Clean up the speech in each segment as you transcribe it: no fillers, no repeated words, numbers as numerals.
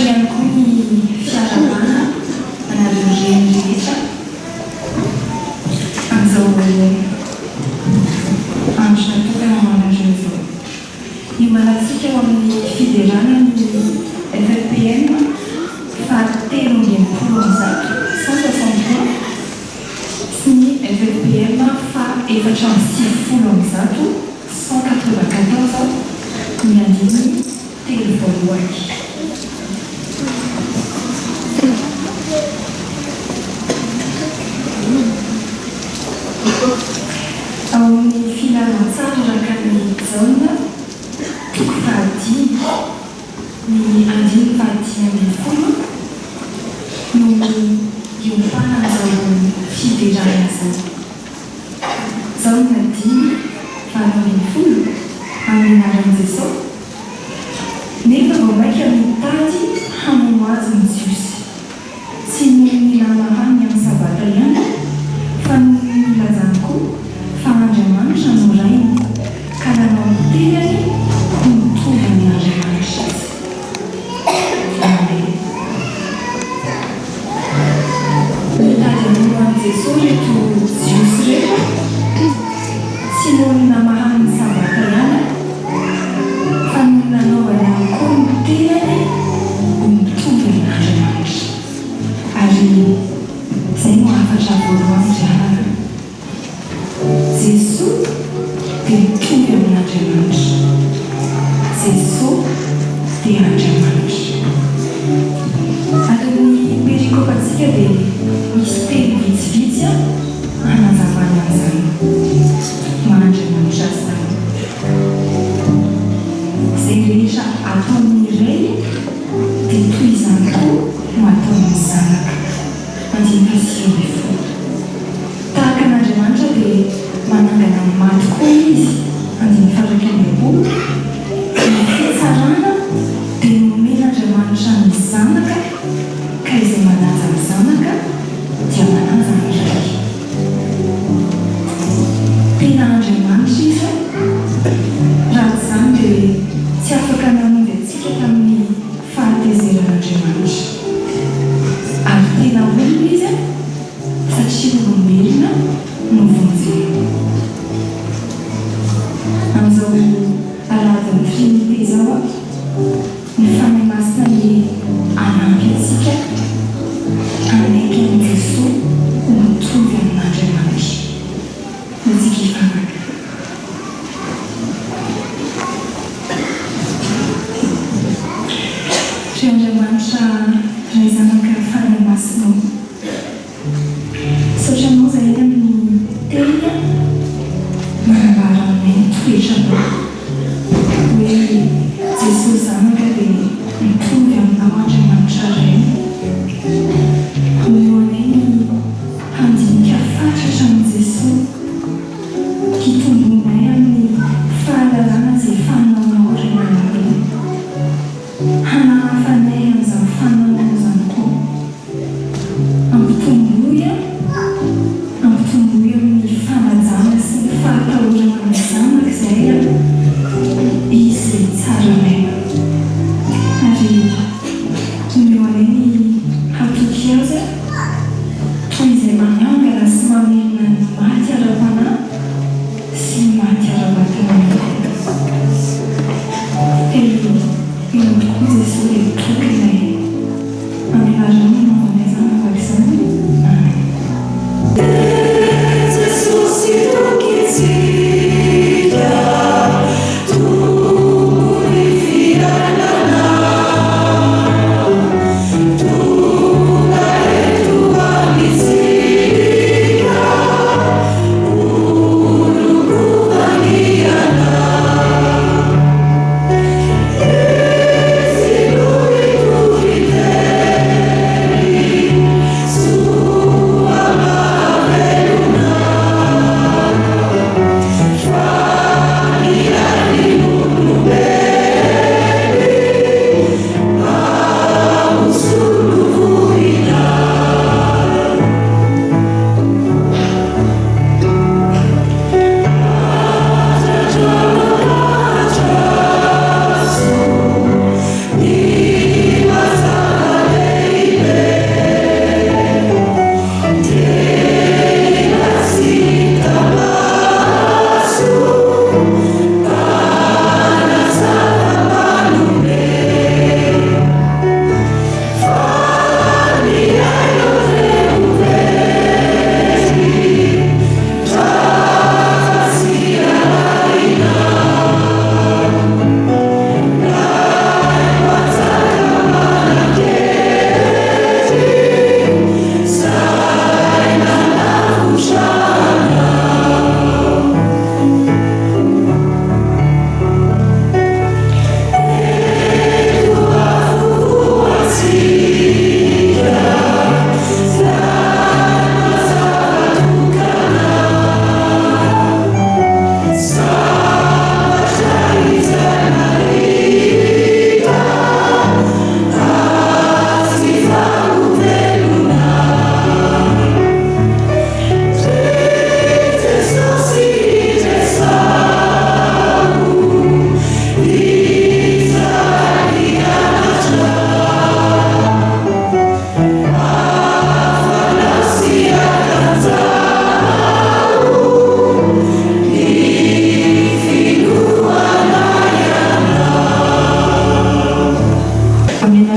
ihany koa ny fiarahabana anareo reny rehetra amin'izao andro natokana ho anareo izao. Hiomanantsika ho amin'ny fiderana ny FFPM faha 163, 163, sy ny FFPM faha 194, 194, ny andininy telo voalohany. Ao amin'ny Filazantsara araka an'i Jaona, toko fahadimy, ny andininy fahadimy ambin'ny folo no iompanan'izao fiderana izao. Jaona dimy, 18, Amin'ny anaran'i Jesosy. Nefa vao mainka nitady hamono azy ny Jiosy, tsy noho ny namarany ny amin'ny Sabata ihany, fa noho ny nilazany koa fa Andriamanitra no Rainy, ka nanao ny tenany ho mitovy amin'Andriamanitra izy. Amen. Nitady hamono an'i Jesoa ireto Jiosy ireto, tsy noho ny namarany ny Sabata ihany, Fa ny nanaovany ihany koa ny tenany ho mitovy amin'Andriamanitra. Ary izay no hafatra voalohany ry havana. Jesoa dia mitovy amin'Andriamanitra. Jesoa dia Andriamanitra. Ato amin'ny perikopantsika dia misy teny vitsivitsy hanazavana an'izany maha Andriamanitra azy izany. Izay rehetra ataon'ny Ray dia toy izany koa no ataon'ny Zanaka. Andininy fahasivy ambin'ny folo. Tahaka an'Andriamanitra dia manangana ny maty koa Izy. Andininy faha-iraika amby roapolo. Ny fitsarana dia nomen'Andriamanitra ny Zanaka, ka izay manaja ny Zanaka dia manaja ny Ray. Tena Andriamanitra Izy an! Raha tsy izany dia tsy afaka namonjy antsika tamin'ny fahatezeran'Andriamanitra. Ary tena olona Izy an! Satria olombelona no vonjena. Amin'izao alahadin'ny Trinite izao an! Ny Fanahy Masina anie hanampy antsika hanaiky an'i Jesoa ho mitovy amin'Andriamanitra. Antsika hivavaka. Ry Andriamanitra Ray Zanaka Fanahy Masina ô. Misaotra anao zahay amin'ny teny manambara aminay ny toetranao hoe Jesoa Zanaka dia mitovy aminao Andriamanitra Ray. Omeo anay ny handinika fatratra an'i Jesoa, hitombonay amin'ny fahalalana izay fanaonao ry Malala ô. Hanahafanay amin'izany fanaonao izany koa. Ampitomboy an!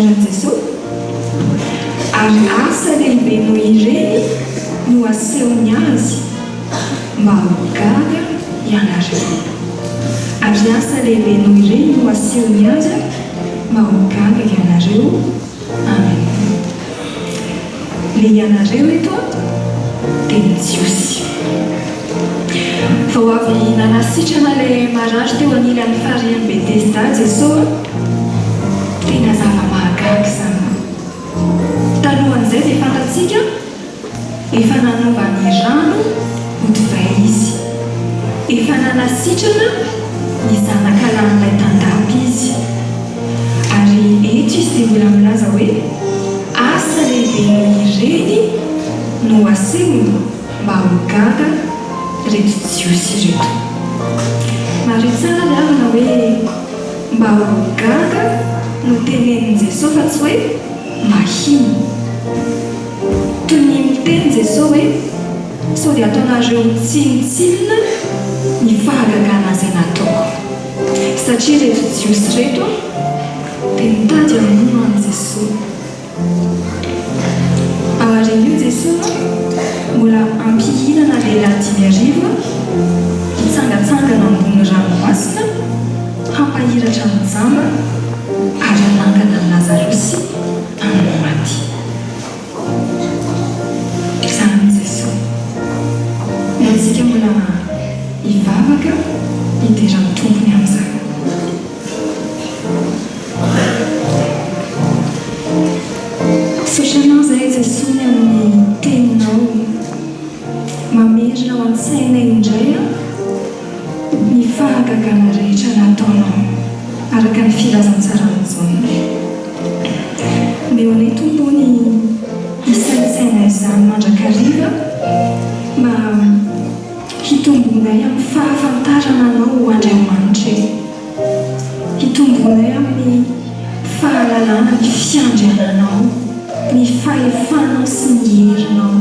anaran'i Jesoa? Ary asa lehibe noho ireny no asehony azy mba ho gaga ianareo. Ary asa lehibe noho ireny no asehony azy mba ho gaga ianareo. Amen. Le ianareo eto dia ny Jiosy. Vao avy nanasitrana ilay marary teo anilan'ny farihin'i Betesda Jesoa, tena zava-mahagaga izany. Talohan'izay dia fantatsika efa nanova ny rano ho divay Izy. Efa nanasitrana ny zanakalahin'ilay tandapa Izy. Ary eto Izy dia mbola milaza hoe asa lehibe noho ireny no asehony mba ho gaga ireto Jiosy ireto. Mariho tsara ry havana hoe mba ho gaga no tenenin'i Jesoa fa tsy hoe mba hino. Toy ny miteny Jesoa hoe sao dia ataonareo tsinontsinona ny fahagagana izay nataoko. Satria ireto Jiosy ireto dia nitady hamono an'i Jesoa. Aorian'io Jesoa mbola hampihinana lehilahy 5000 hitsangatsangana ambony ranomasina, hampahiratra ny jamba ary hanangana an'i Lazarosy amin'ny maty. Izany Jesoa. Ny antsika mbola hivavaka hidera ny Tompony amin'izany. Misaotra Anao izahay Jesoa ny amin'ny Teninao. Mamerina ao an-tsainay indray ny fahagagana rehetra nataonao araka ny filazantsaran'i Jaona. Omeo anay Tompo o ny hisaintsaina izany mandrakariva mba hitomboanay amin'ny fahafantarana Anao ho Andriamanitra e. Hitomboanay amin'ny fahalalana ny fiandriananao, ny fahefanao sy ny herinao.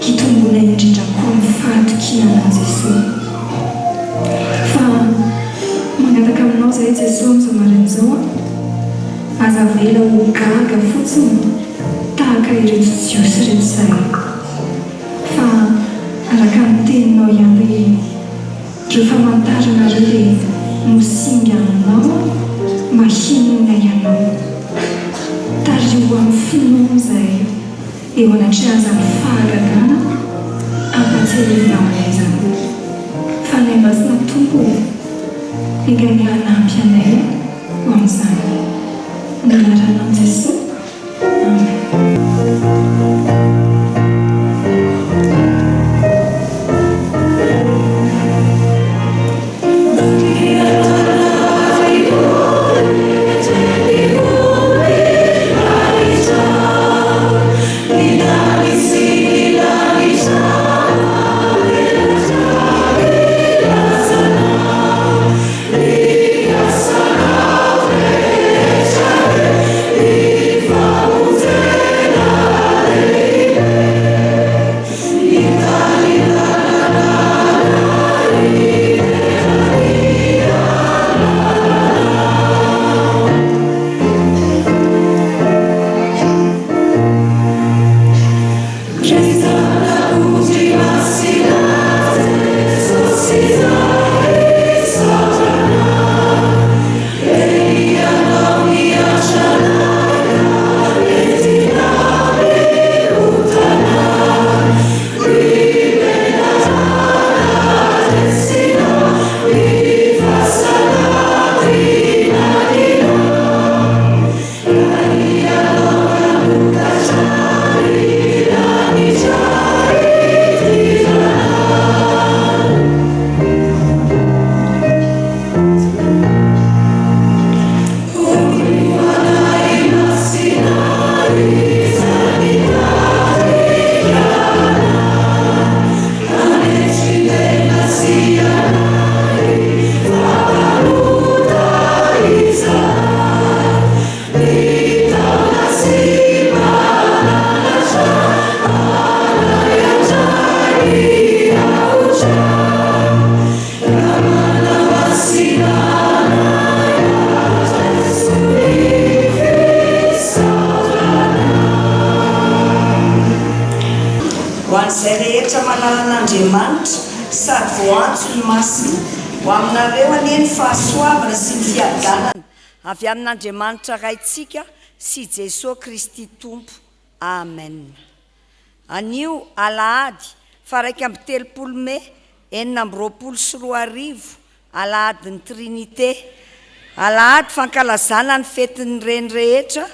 Hitomboanay indrindra koa amin'ny fahatokiana anao Jesoa. Fa mangataka aminao izahay Jesoa amin'izao maraina izao an, aza avela ho gaga fotsiny tahaka ireto Jiosy ireto izahay, fa araka ny teninao ihany hoe, Ireo famantarana ireo dia nosinganinao mba hinoana ianao. Tariho amin'ny finoana izahay eo anatrehan'izany fahagagana ampatsiahivinao anay izany. Fanahy Masina Tompo ô, enga anie hanampy anay ho amin'izany. Amin'ny anaranao Jesoa. Amen. Andriamanitra sady voaantso ny masina. Ho aminareo anie ny fahasoavana sy ny fiadanana avy amin'Andriamanitra Raintsika sy Jesoa Kristy Tompo. Amen. Anio alahady faha 31 mey 2026, alahadin'ny Trinite, alahady fankalazana ny fetin'ny reny rehetra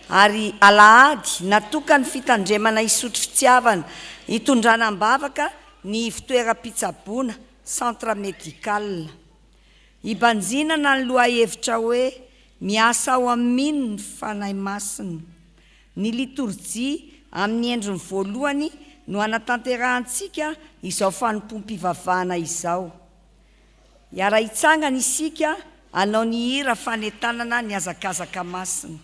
ary alahady natokan'ny fitandremana hisotro fitiavana, hitondrana am-bavaka ny ivon-toeram-pitsaboana, centre médical. Hibanjinana ny lohahevitra hoe Miasa ao amin'ny mino ny Fanahy Masina. Ny litorjia amin'ny endriny voalohany no hanatanterahantsika izao fanompoam-pivavahana izao. Hiara-hitsangana isika hanao ny hira fanentanana ny hazakazaka masina.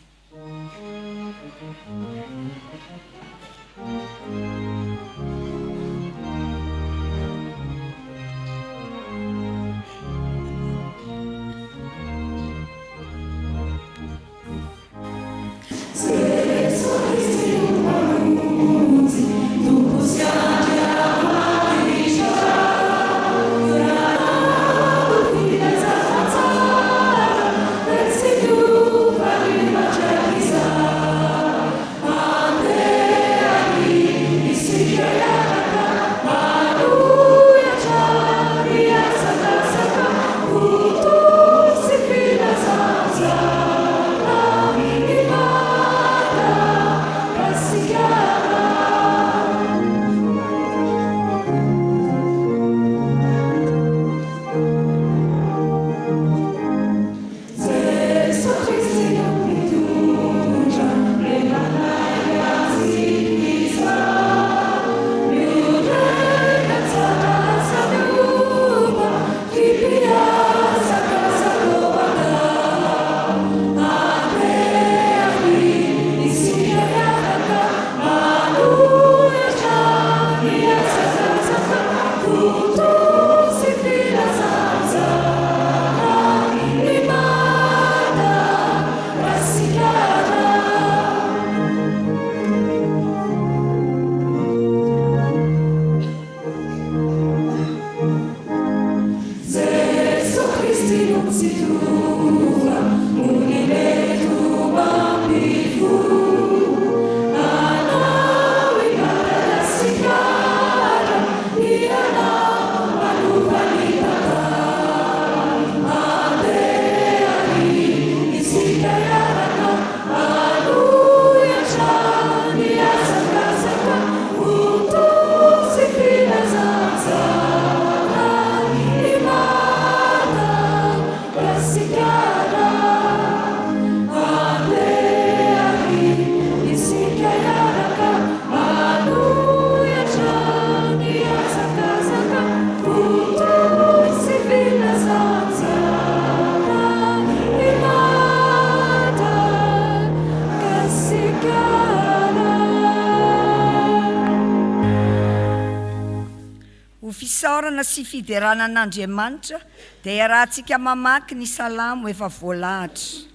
Ho fisaorana sy fiderana an'Andriamanitra dia iarahantsika mamaky ny Salamo efa voalahatra.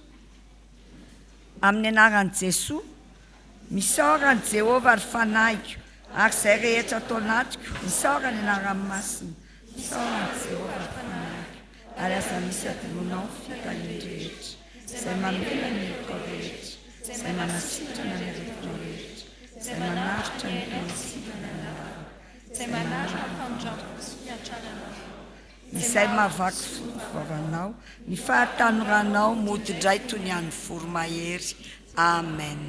Amin'ny anaran'i Jesoa, misaora an'i Jehovah ry fanahiko, ary izay rehetra ato anatiko, misaora ny anarany masina. Misaora an'i Jehovah ry fanahiko, ary aza misy adinonao ny fitahiany rehetra, izay mamela ny helokao rehetra, izay manasitrana ny aretinao rehetra, izay manavotra ny ainao tsy hidina ny lavaka, Izay manarina ny famindrampo sy fiantrana anao. Izay mahavaky fo ny vavanao, ny fahatanoranao mody indray toy ny an'ny voromahery. Amen.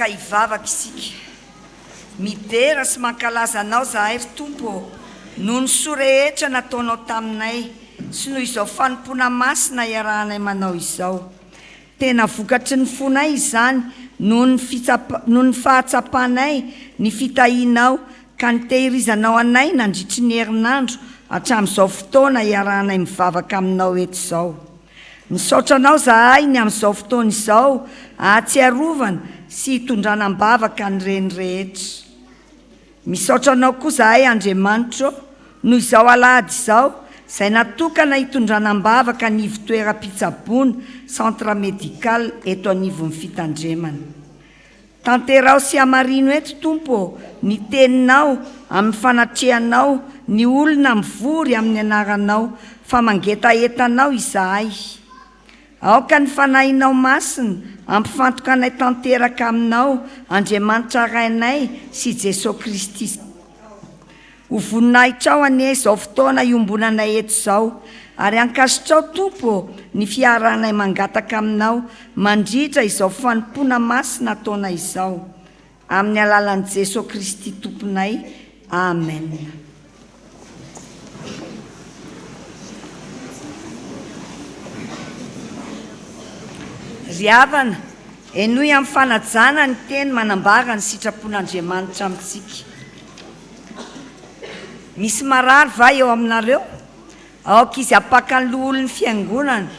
Hiaraka hivavaka isika. Midera sy mankalaza Anao zahay ry Tompo ô, noho ny soa rehetra nataonao taminay sy noho izao fanompoana masina iarahanay manao izao. Tena vokatry ny fonay izany noho ny fitsap noho ny fahatsapanay ny fitahianao ka nitehirizanao anay nandritry ny herinandro hatramin'izao fotoana iarahanay mivavaka aminao eto izao. Misaotra anao zahay ny amin'izao fotoana izao ahatsiarovana sy hitondrana am-bavaka ny reny rehetra. Misaotra anao koa zahay Andriamanitro noho izao alahady izao izay natokana hitondrana am-bavaka ny ivon-toeram-pitsaboana, centre médical, eto anivon'ny fitandremana. Tanteraho sy hamarino eto Tompo ô ny teninao amin'ny fanatrehanao ny olona mivory amin'ny anaranao fa mangetaheta anao izahay. Aoka ny Fanahinao Masina hampifantoka anay tanteraka aminao Andriamanitra Rainay sy Jesoa Kristy Zanakao. Ho voninahitrao anie izao fotoana iombonanay eto izao, ary ankasitrao Tompo ô ny fiarahanay mangataka aminao mandritra izao fanompoana masina ataonay izao. Amin'ny alalan'i Jesoa Kristy Tomponay. Amen. Ry havana, henoy amin'ny fanajana ny teny manambara ny sitrapon'Andriamanitra amintsika. Misy marary va eo aminareo? Aoka izy hampaka ny loholon'ny fiangonana,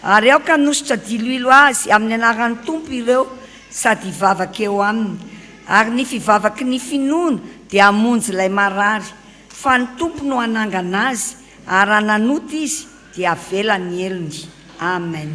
ary aoka hanosotra diloilo azy amin'ny anaran'ny Tompo ireo sady hivavaka eo aminy. Ary ny fivavaky ny finoana dia hamonjy ilay marary, fa ny Tompo no hanangana azy, ary raha nanota izy, dia havela ny helony. Amen.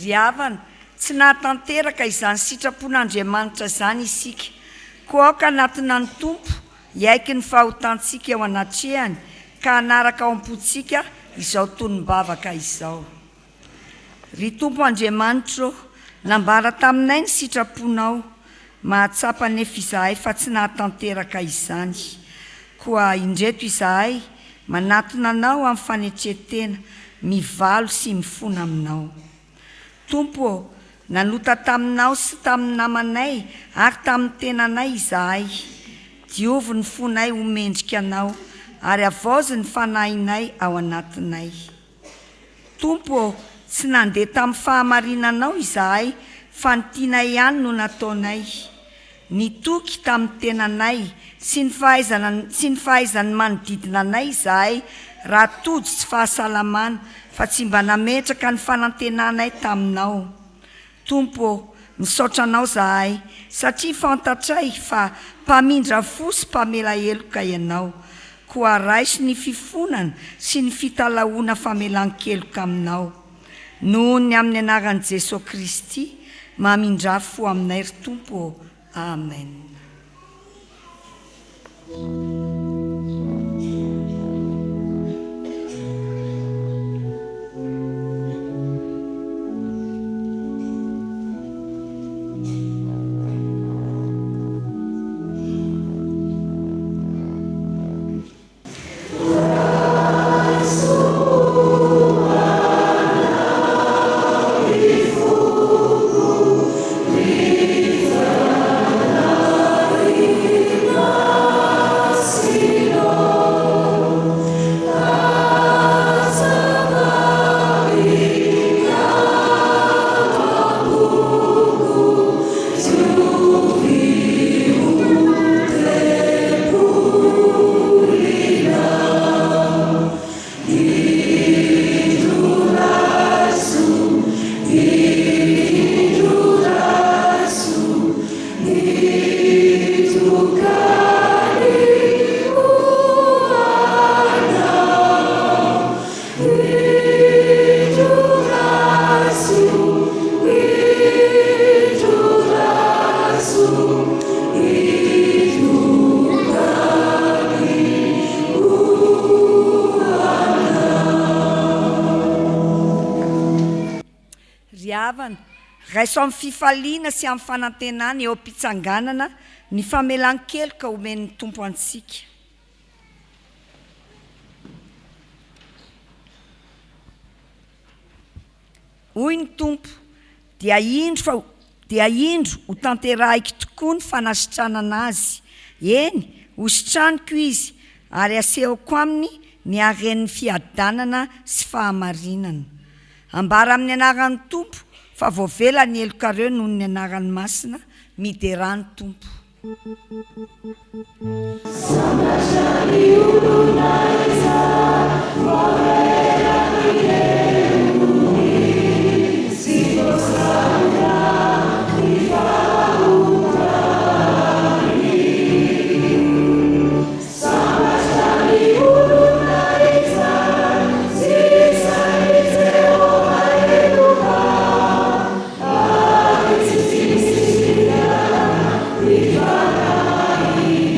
Ry havana, tsy nahatanteraka izany sitrapon'Andriamanitra izany isika. Koa aoka hanatona ny Tompo, hiaiky ny fahotantsika eo anatrehany, ka hanaraka ao am-pontsika izao tonom-bavaka izao. Ry Tompo Andriamanitro ô, nambara taminay ny sitraponao, mahatsapa anefa izahay fa tsy nahatanteraka izany. Koa indreto izahay, manatona Anao amin'ny fanetren-tena, mivalo sy mifona Aminao. Tompo ô, nanota taminao sy tamin'ny namanay ary tamin'ny tenanay izahay. Diovy ny fonay ho mendrika Anao, ary havaozy ny fanahinay ao anatinay. Tompo ô, tsy nandeha tamin'ny fahamarinanao izahay fa ny tianay ihany no nataonay. Nitoky tamin'ny tenanay sy ny fahaizana sy ny fahaizan'ny manodidina anay izahay raha tojo tsy fahasalamana fa tsy mba nametraka ny fanantenanay taminao. Tompo ô, misaotra Anao zahay satria fantatray fa mpamindra fo sy mpamela heloka Ianao. Koa raiso ny fifonana sy ny fitalahoana famelan-keloka Aminao. Noho ny amin'ny anaran'i Jesoa Kristy, mamindrà fo aminay ry Tompo ô. Amen. Ry havana, raiso amin'ny fifaliana sy amin'ny fanantenana eo am-pitsanganana ny famelan-keloka omen'ny Tompo antsika. Hoy ny Tompo, Dia indro fa dia indro ho tanterahiko tokoa ny fanasitranana azy, eny, hositraniko izy, ary hasehoko aminy ny haren'ny fiadanana sy fahamarinana. Ambara amin'ny anaran'ny Tompo fa voavela ny helokareo noho ny anarany masina, miderà ny Tompo. Sambatra ny olona izay voavela ny helony sy voasarona ny fahotany. Sambatra ny olona izay tsy isain'i Jehovah heloka. Ary tsy misy singa ny fanahiny.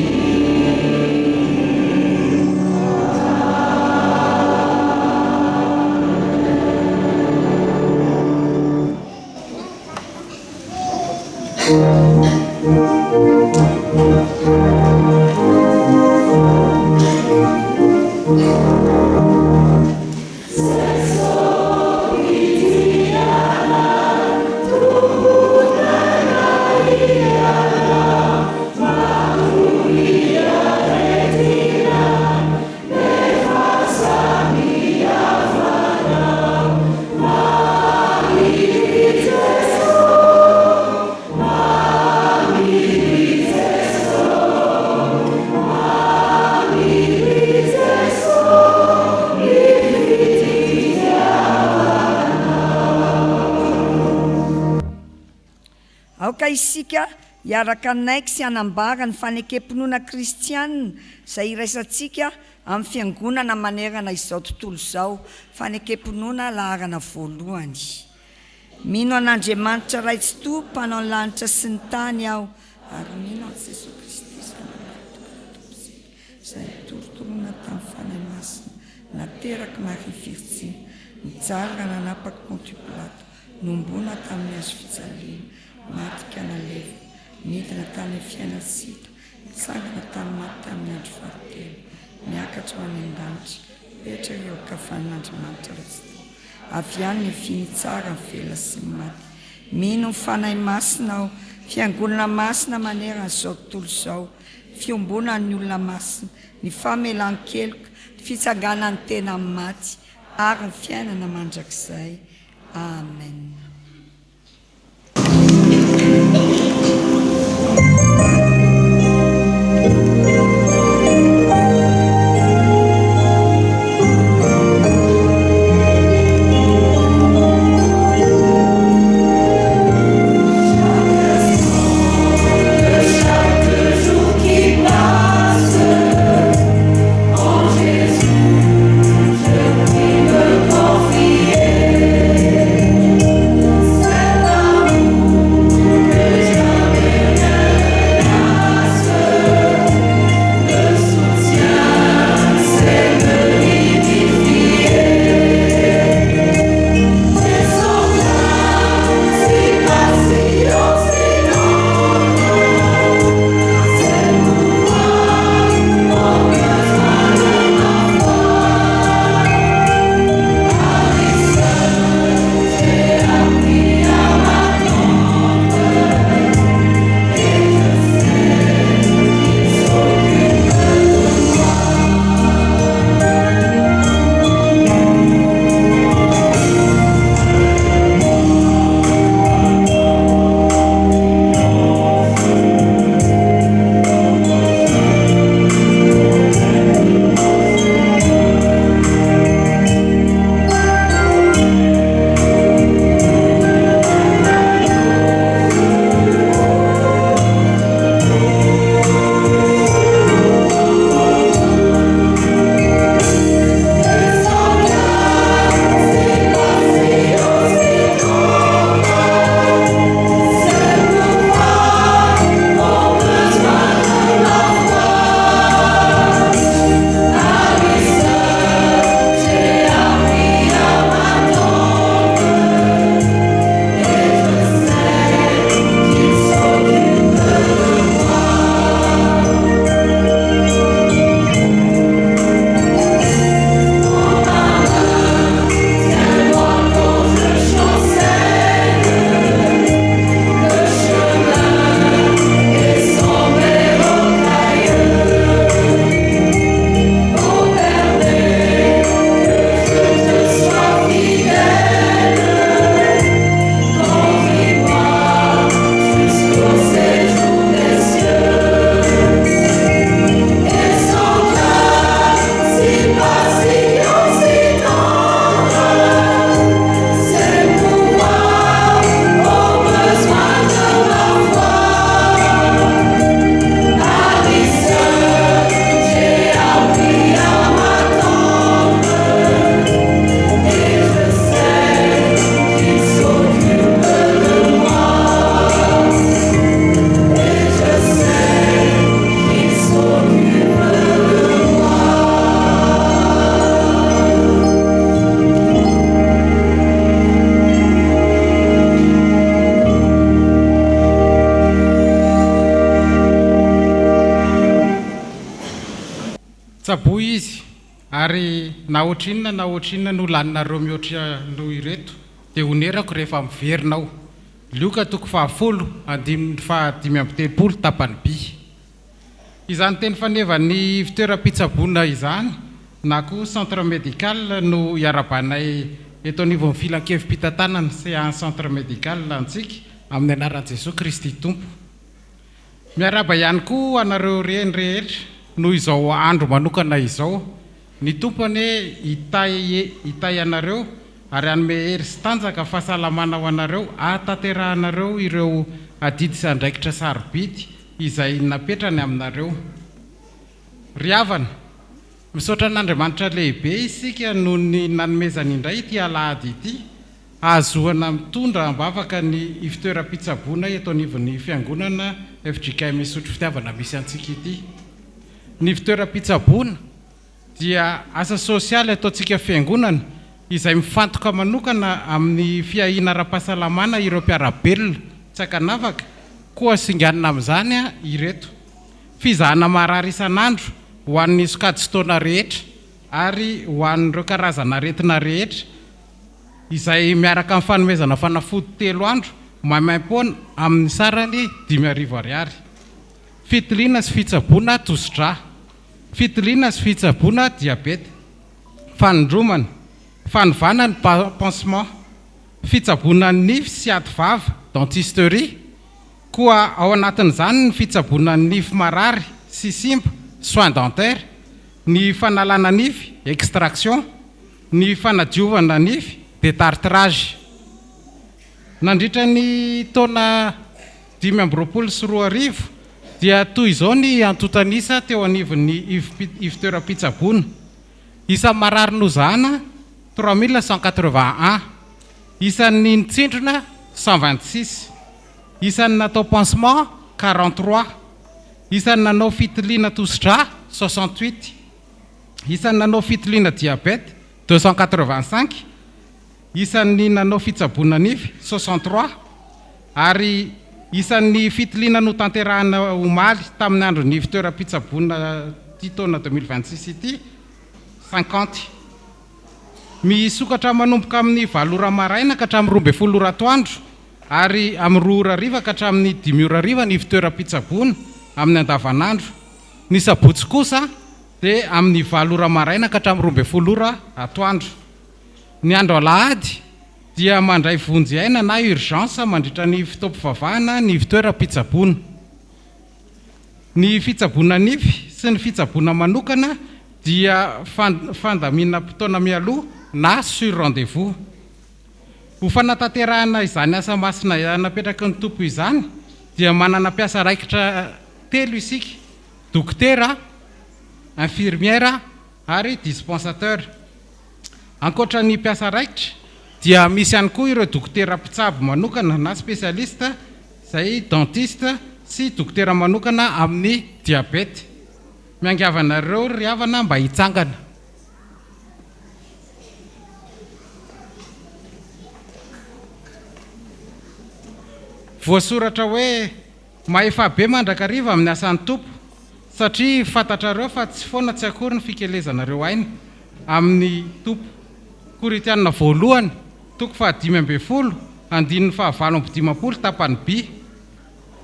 Aoka isika hiaraka hanaiky sy hanambara ny fanekem-pinoana kristiana izay iraisantsika amin'ny Fiangonana manerana izao tontolo izao, fanekem-pinoana laharana voalohany. Mino an'Andriamanitra Ray Tsitoha, Mpanao ny lanitra sy ny tany aho, ary mino an'i Jesoa Kristy Zanany Tokana Tompontsika, izay notorotoroina tamin'ny Fanahy Masina, naterak'i Maria Virjiny, nijaly raha nanapaka Pontio Pilato, nohomboana tamin'ny hazo fijaliana, maty ka nalevina, nidina tany amin'ny fiainan-tsy hita, nitsangana tamin'ny maty tamin'ny andro fahatelo, niakatra ho any an-danitra, mipetraka eo ankavanan'Andriamanitra Ray Tsitoha. Avy any ny fihitsara ny velona sy ny maty. Mino ny Fanahy Masina aho, Fiangonana masina manerana izao tontolo izao, fiombonan'ny olona masina, ny famelan-keloka, ny fitsanganan'ny tena amin'ny maty, ary ny fiainana mandrakizay. Amen. Tsaboy izy, ary na ohatrinona na ohatrinona no laninareo mihoatra noho ireto, dia honerako rehefa miverina aho. Lioka toko fahafolo, andininy faha 35 tapany by. Izany teny fanevan'ny ivon-toeram-pitsaboana izany na koa centre médical no iarabanay eto anivon'ny filankevi-pitantanana CA Centre Médical antsika amin'ny anaran'i Jesoa Kristy Tompo. Miarahaba ihany koa anareo reny rehetra noho izao andro manokana izao. Ny Tompo anie hitahy hitahy anareo ary hanome hery sy tanjaka fahasalamana ho anareo hahatanterahanareo ireo adidy sy andraikitra sarobidy izay napetrany aminareo. Ry havana, misaotra an'Andriamanitra lehibe isika noho ny nanomezany indray ity alahady ity hahazoana mitondra am-bavaka ny ivon-toeram-pitsaboana eto anivon'ny Fiangonana fjkm Isotry Fitiavana misy antsika ity. Ny ivon-toeram-pitsaboana dia asa sosialy ataontsika Fiangonana izay mifantoka manokana amin'ny fiahiana ara-pahasalamana ireo mpiara-belona tsy ankanavaka, koa singanina amin'izany ireto, fizahana marary isan'andro ho an'ny sokajin-taona rehetra ary ho an'ireo karazan'aretina rehetra, izay miaraka amin'ny fanomezana fanafody telo andro maimaimpoana amin'ny sarany 5000 ariary. Fitiliana sy fitsaboana tosi-drà. Fitiliana sy fitsaboana diabeta. Fanindromana. Fanovana ny pansement. Fitsaboana ny nify sy ati-vava, dentisterie. Koa ao anatin'izany ny fitsaboana ny nify marary sy simba, soins dentaires, ny fanalana nify, extraction, ny fanadiovana nify, détartrage. Nandritra ny taona 2025 dia toy izao ny antontan'isa teo anivon'ny ivontoeram-pitsaboana, isan'ny marary nozahana, 3181, isan'ny nitsindrona, 126, isan'ny natao pansement, 43, isan'ny nanao fitiliana tosidra, 68, isan'ny nanao fitiliana diabète, 285, Isan'ny nanao fitsaboana nify, 63, ary isan'ny fitiliana notanterahina omaly tamin'ny andron'ny ivon-toeram-pitsaboana ity taona 2026 ity, 50. Misokatra manomboka amin'ny valo ora maraina ka hatramin'ny 12 ora atoandro ary amin'ny roa ora hariva ka hatramin'ny dimy ora hariva ny ivon-toeram-pitsaboana amin'ny andavanandro. Ny sabotsy kosa dia amin'ny valo ora maraina ka hatramin'ny 12 ora atoandro. Ny andro alahady dia mandray vonjy aina na urgence mandritra ny fotoam-pivavahana ny ivontoeram-pitsaboana. Ny fitsaboana nify sy ny fitsaboana manokana dia fandaminam-potoana mialoha na sur rendez-vous. Ho fanatanterahana izany asa masina napetraky ny Tompo izany dia manana mpiasa raikitra telo isika, dokotera, infirmière ary dispensateur. Ankoatra ny mpiasa raikitra dia misy ihany koa ireo dokotera mpitsabo manokana na spécialiste izay dentiste sy dokotera manokana amin'ny diabète. Miangavy anareo ry havana mba hitsangana. Voasoratra hoe. Mahefa be mandrakariva amin'ny asan'ny Tompo, satria fantatrareo fa tsy foana tsy akory ny fikelezanareo aina amin'ny Tompo. Korintiana voalohany, toko fahadimy ambin'ny folo, andininy fahavalo amby dimampolo, tapany by.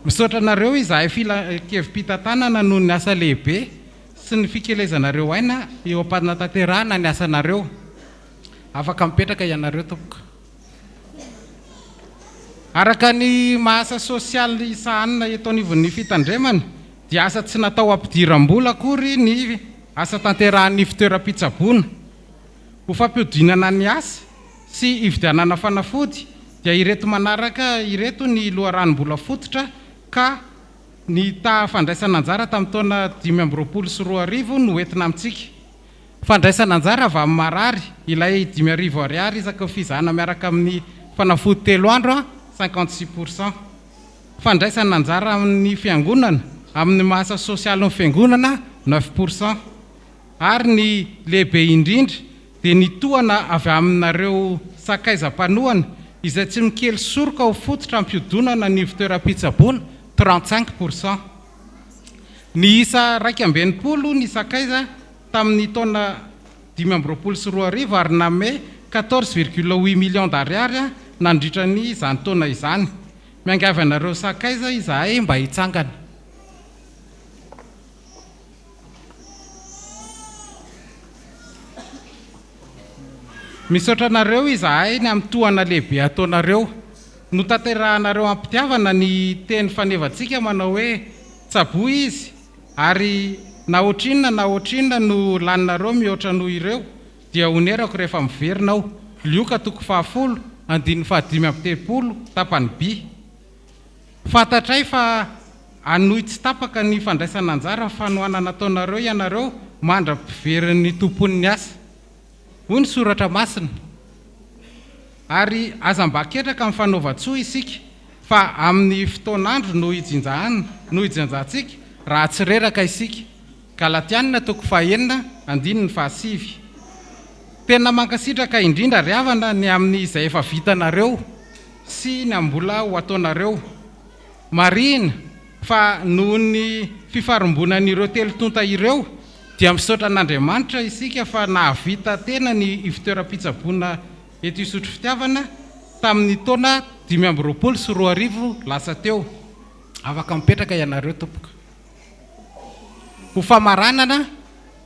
Misaotra anareo izahay filan-kevi-pitantanana noho ny asa lehibe sy ny fikelezanareo aina eo am-panatanterahana ny asanareo. Afaka mipetraka ianareo tompoko. Araka ny maha asa sosialy sahanina eto anivon'ny fitandremana dia asa tsy natao hampidiram-bola akory ny asa tanterahan'ny ivon-toeram-pitsaboana. Ho fampihodinana ny asa sy hividianana fanafody dia ireto manaraka ireto ny loharanom-bola fototra ka ny taha fandraisana anjara tamin'ny taona 2025 no entina amintsika. Fandraisana anjara avy amin'ny marary, ilay 5000 ariary isaky ny fizahana miaraka amin'ny fanafody telo andro, 56 pour cent. Fandraisana anjara amin'ny fiangonana, amin'ny maha asa sosialin'ny fiangonana, neuf pour cent. Ary ny lehibe indrindra dia ny tohana avy aminareo sakaiza mpanohana izay tsy mikely soroka ho fototra hampiodonana ny ivon-toeram-pitsaboana, 35 pour cent. Niisa 61 ny sakaiza tamin'ny taona 2025 ary nanome 14,8 millions d'ariary nandritra ny izany taona izany. Miangavy anareo sakaiza izahay mba hitsangana. Misaotra anareo izahay ny amin'ny tohana lehibe ataonareo. Notanterahanareo am-pitiavana ny teny fanevantsika manao hoe, Tsaboy izy, ary na ohatrinona na ohatrinona no laninareo mihoatra noho ireo, dia honerako rehefa miverina aho. Lioka toko fahafolo, andininy fahadimy amby telopolo, tapany by. Fantatray fa hanohy tsy tapaka ny fandraisana anjara fanohanana ataonareo ianareo mandra-piverin'ny Tompon'ny asa. Hoy ny Soratra Masina, Ary aza mba ketraka amin'ny fanaovan-tsoa isika, fa amin'ny fotoan'andro no ijinjahana, no ijinjantsika, raha tsy reraka isika. Galatiana toko fahenina, andininy fahasivy. Tena mankasitraka indrindra ry havana ny amin'ny izay efa vitanareo sy ny mbola ho ataonareo. Marihina fa noho ny fifarimbonan'ireo telo tonta ireo dia misaotra an'Andriamanitra isika fa nahavita tena ny ivon-toeram-pitsaboana eto Isotry Fitiavana tamin'ny taona 2025 lasa teo. Afaka mipetraka ianareo tompoko. Ho famaranana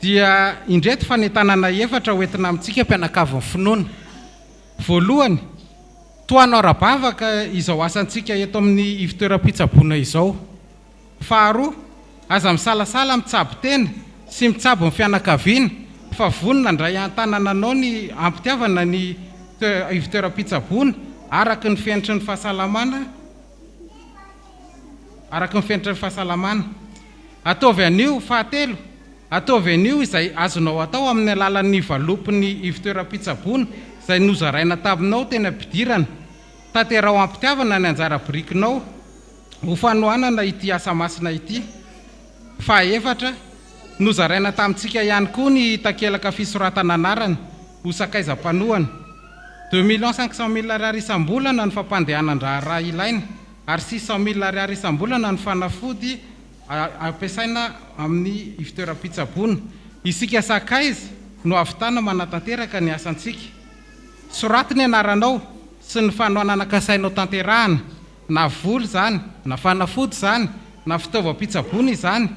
dia indreto fanentanana efatra hoentina amintsika mpianakavin'ny finoana. Voalohany. Tohano ara-bavaka izao asantsika eto amin'ny ivontoeram-pitsaboana izao. Faharoa, aza misalasala mitsabo tena sy mitsabo ny fianakaviana fa vonona handray an-tanana anao ny am-pitiavana ny ivontoeram-pitsaboana araka ny fenitry ny fahasalamana araka ny fenitry ny fahasalamana. Ataovy anio, fahatelo, ataovy anio izay azonao atao amin'ny alalan'ny valopin'ny ivontoeram-pitsaboana izay nozaraina taminao teny am-pidirana. Tanteraho am-pitiavana ny anjara birikinao ho fanohanana ity asa masina ity. Fahaefatra, nozaraina tamintsika ihany koa ny takelaka fisoratana anarana ho sakaiza mpanohana. 2 500 000 ariary isam-bolana ny fampandehanan-draharaha ilaina ary 600 000 ariary isam-bolana ny fanafody ampiasaina amin'ny ivontoeram-pitsaboana. Isika sakaiza no hahavitana manatanteraka ny asantsika. Soraty ny anaranao sy ny fanohanana kasainao tanterahana, na vola izany, na fanafody izany, na fitaovam-pitsaboana izany,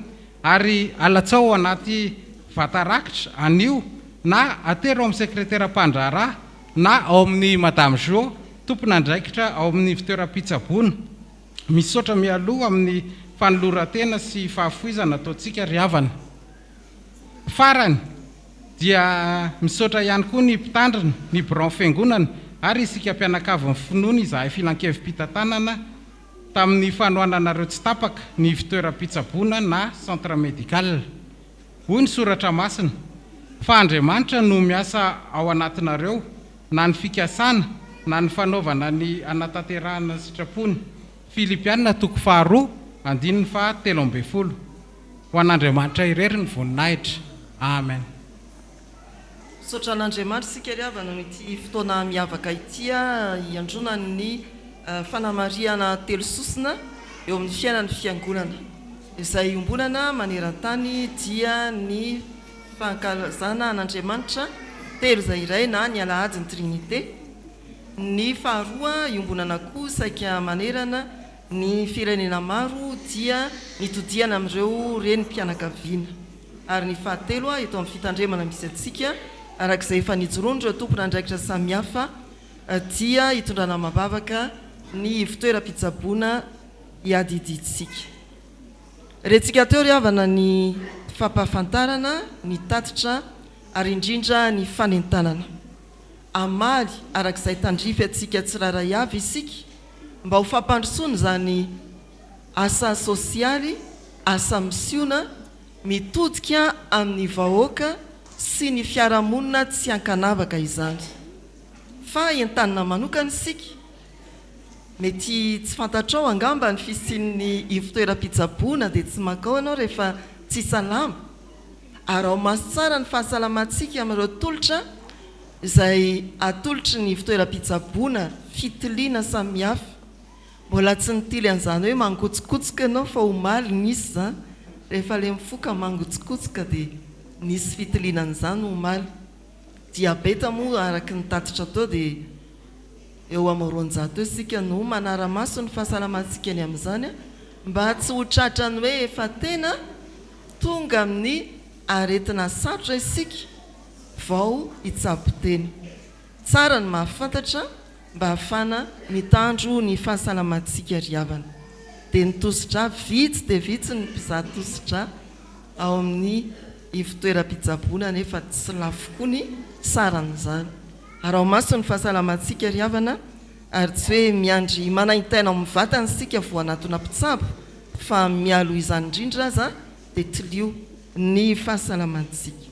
ary alatsao ao anaty vata rakitra anio na atero ao amin'ny sekretera mpandraharaha na ao amin'ny Madame Jo, tompon'andraikitra ao amin'ny ivontoeram-pitsaboana. Misaotra mialoha amin'ny fanoloran-tena sy fahafoizana ataontsika ry havana. Farany, dia misaotra ihany koa ny mpitandrina, ny biraon'ny Fiangonana ary isika mpianakavin'ny finoana izahay Filankevi-pitantanana tamin'ny fanohananareo tsy tapaka ny ivontoeram-pitsaboana na Centre Médical. Hoy ny Soratra Masina, Fa Andriamanitra no miasa ao anatinareo, na ny fikasana, na ny fanaovana ny hanatanterahana ny sitrapony. Filipiana toko faharoa andininy faha 13. Ho an'Andriamanitra irery ny voninahitra. Amen. Misaotra an'Andriamanitra isika ry havana noho ity fotoana miavaka ity hiandronan'ny fanamarihana telososona eo amin'ny fiainan'ny Fiangonana. Izay iombonana maneran-tany dia ny fankalazana an'Andriamanitra telo izay iray na ny alahadin'ny Trinite. Ny faharoa iombonana koa saika manerana ny firenena maro dia ny todihana amin'ireo renim-pianakaviana. Ary ny fahatelo eto amin'ny fitandremana misy antsika, araka izay efa nijoroan'ireo tompon'andraikitra samihafa dia hitondrana amam-bavaka ny ivontoeram-pitsaboana iadidiantsika. Rentsika teo ry havana ny fampahafantarana, ny tatitra ary indrindra ny fanentanana. Hamaly araka izay tandrify antsika tsirairay avy isika mba ho fampandrosoana izany asa sosialy, asa misiona mitodika amin'ny vahoaka sy ny fiarahamonina tsy ankanavaka izany. Fa entanina manokana isika, mety tsy fantatrao angamba ny fisian'ny ivontoeram-pitsaboana dia tsy mankao ianao rehefa tsy salama. Araho maso tsara ny fahasalamantsika amin'ireo tolotra izay atolotry ny ivontoeram-pitsaboana, fitiliana samihafa. Mbola tsy nitily an'izany hoe mangotsokotsoka ianao fa omaly nisy izany, rehefa ilay mifoka mangotsokotsoka dia nisy fitiliana an'izany omaly. Diabeta moa araka ny tatitra teo dia eo amin'ny 200 eo isika no manara-maso ny fahasalamantsika ny amin'izany mba tsy ho tratran'ny hoe efa tena tonga amin'ny aretina sarotra isika vao hitsabo tena. Tsara ny mahafantatra mba hahafana mitandro ny fahasalamantsika ry havana. Dia ny tosi-drà, vitsy dia vitsy ny mpizaha tosi-drà ao amin'ny ivontoeram-pitsaboana nefa tsy lafo koa ny saran'izany. Araho maso ny fahasalamantsika ry havana ary tsy hoe miandry manaintaina ao amin'ny vatana isika vao hanatona mpitsabo fa mialoha izany indrindra aza dia tilio ny fahasalamantsika.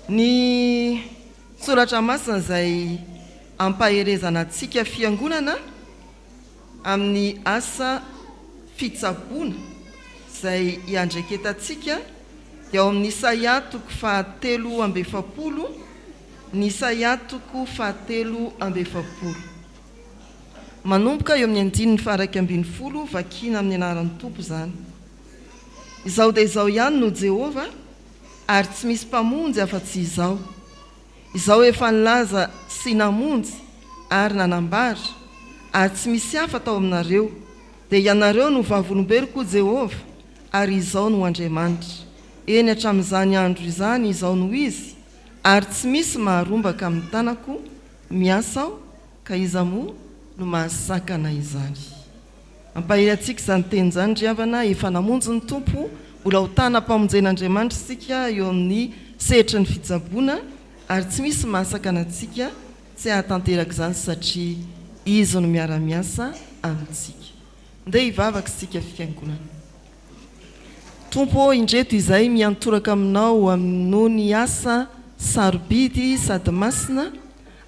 Ny Soratra Masina izay ampaherezana antsika Fiangonana amin'ny asa fitsaboana izay iandraiketantsika dia ao amin'ny Isaia toko faha 43, ny Isaia toko faha 43. Manomboka eo amin'ny andininy faha-11, vakiana amin'ny anaran'ny Tompo izany. Izaho dia Izaho ihany no Jehovah, ary tsy misy mpamonjy afa-tsy Izaho. Izaho efa nilaza sy namonjy ary nanambara, ary tsy misy hafa tao aminareo, dia ianareo no vavolombeloko, hoy Jehovah, ary Izaho no Andriamanitra. Eny, hatramin'izany andro izany Izaho no Izy, ary tsy misy maharombaka amin'ny tanako, miasa Aho, Ka iza moa no mahasakana izany? Ampahery antsika izany teny izany ry havana, efa namonjy ny Tompo, mbola ho tanam-pamonjen'Andriamanitra isika eo amin'ny sehatry ny fitsaboana ary tsy misy mahasakana antsika tsy hahatanteraka izany satria Izy no miara-miasa amintsika. Ndeha hivavaka isika fiangonana. Tompo ô, indreto izahay miantoraka Aminao noho ny asa sarobidy sady masina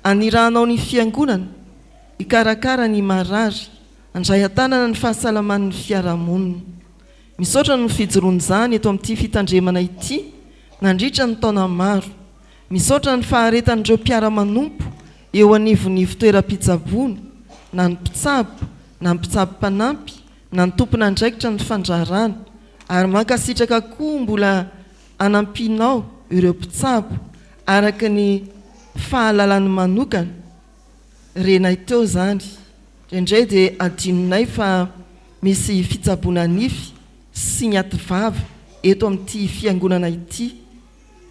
anirahanao ny Fiangonana hikarakara ny marary, handray an-tanana ny fahasalaman'ny fiarahamonina. Misaotra noho ny fijoroan'izany eto amin'ity fitandremana ity nandritra ny taona maro. Misaotra ny faharetan'ireo mpiara-manompo eo anivon'ny ivontoeram-pitsaboana, na ny mpitsabo, na ny mpitsabo mpanampy, na ny tompon'andraikitra ny fandraharana ary mankasitraka koa mbola anampianao ireo mpitsabo araka ny fahalalany manokana, renay teo izany, indraindray dia adinonay fa misy fitsaboana nify sy ny ativava eto amin'ity fiangonana ity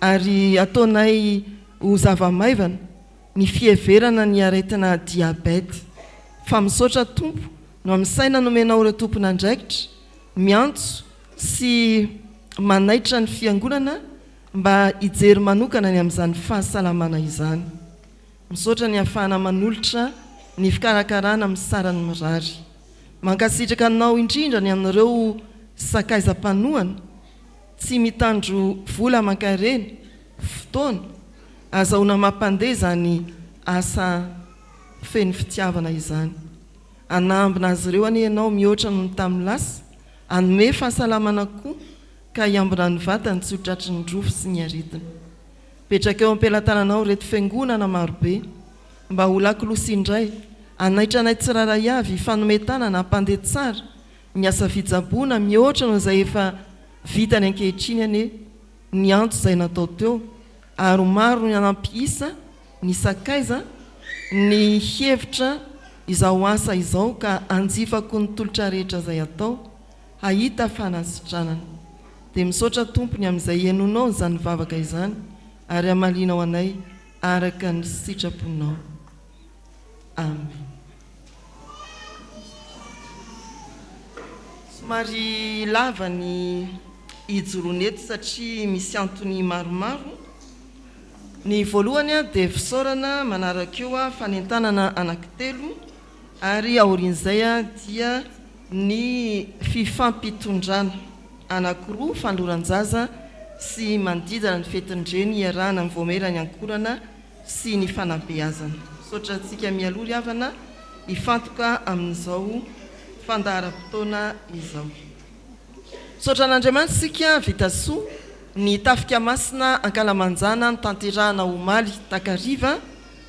ary ataonay ho zava-maivana ny fiheverana ny aretina diabète fa misaotra Tompo no amin'ny saina nomenao ireo tompon'andraikitra miantso sy manaitra ny fiangonana mba hijery manokana ny amin'izany fahasalamana izany. Misaotra ny hafahana manolotra ny fikarakarana amin'ny sarany mirary. Mankasitraka anao indrindra ny amin'ireo sakaiza mpanohana tsy mitandro vola aman-karena, fotoana, azahoana mampandeha izany asa feno fitiavana izany. Hanambina azy ireo anie ianao mihoatra noho ny tamin'ny lasa, hanome fahasalamana koa ka hiambina ny vatany tsy ho tratry ny rofy sy ny aretina. Petraka eo am-pelatananao ireto fiangonana marobe mba ho lakolosy indray, hanaitra anay tsirairay avy hifanome tanana hampandeha tsara ny asa fitsaboana mihoatra noho izay efa vitany ankehitriny anie ny antso izay natao teo ary ho maro ny hanampy isa ny sakaiza ny hevitra izao asa izao ka hanjifako ny tolotra rehetra izay atao hahita fanasitranana. Dia misaotra Tompo ny amin'izay hihainoanao izany vavaka izany ary hamalianao anay araka ny sitraponao. Amen. Somary lava ny hijoroana eto satria misy antony maromaro. Ny voalohany dia fisaorana, manaraka eo fanentanana anankitelo ary aorian'izay dia ny fifampitondrana anankiroa, fanoloran-jaza sy manodidina ny fetin-dreny iarahana amin'ny Vaomieran'ny Ankohonana sy ny fanabeazana. Misaotra antsika mialoha ry havana hifantoka amin'izao fandaharam-potoana izao. Misaotra an'Andriamanitra isika vita soa ny tafika masina ankalamanjana notanterahana omaly takariva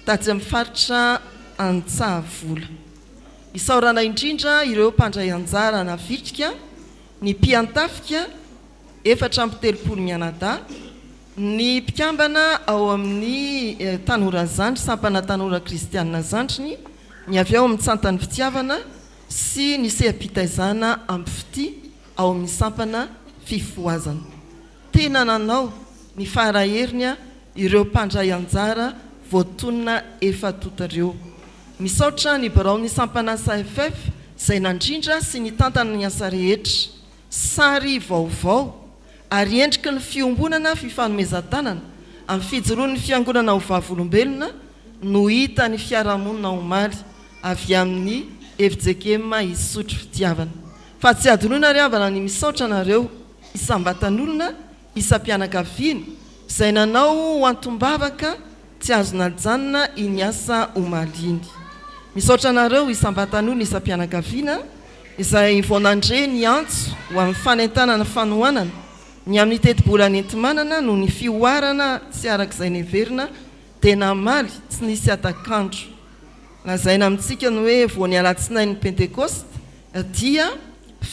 tatsy amin'ny faritra Antsahavola. Isaorana indrindra ireo mpandray anjara navitrika, ny mpiantafika 34 mianadahy, Ny mpikambana ao amin'ny Tanora Zandry, Sampana Tanora Kristianina Zandriny, ny avy ao amin'ny Tsantan'ny Fitiavana sy ny seha-pitaizana Ampifitia ao amin'ny Sampana Fifohazana. Tena nanao ny fara heriny ireo mpandray anjara voatonona efa tonta ireo. Misaotra ny biraon'ny Sampana SAFF izay nandrindra sy nitantana ny asa rehetra. Sary vaovao ary endriky ny fiombonana fifanomezan-tanana amin'ny fijoroan'ny Fiangonana ho vavolombelona no hitan'ny fiarahamonina omaly avy amin'ny fjkm Isotry Fitiavana. Fa tsy hadinoina ry havana ny misaotra anareo isam-batan'olona, isam-pianakaviana izay nanao ho antom-bavaka Tsy azo najanona iny asa omaly iny. Misaotra anareo isam-batan'olona isam-pianakaviana izay vao nandre ny antso ho amin'ny fanentanana fanohanana ny amin'ny tetibola nenti-manana noho ny fihoarana tsy araka izay neverina dia namaly tsy nisy hatak'andro. Lazaina amintsika ny hoe vao ny alatsinain'ny Pentekosta dia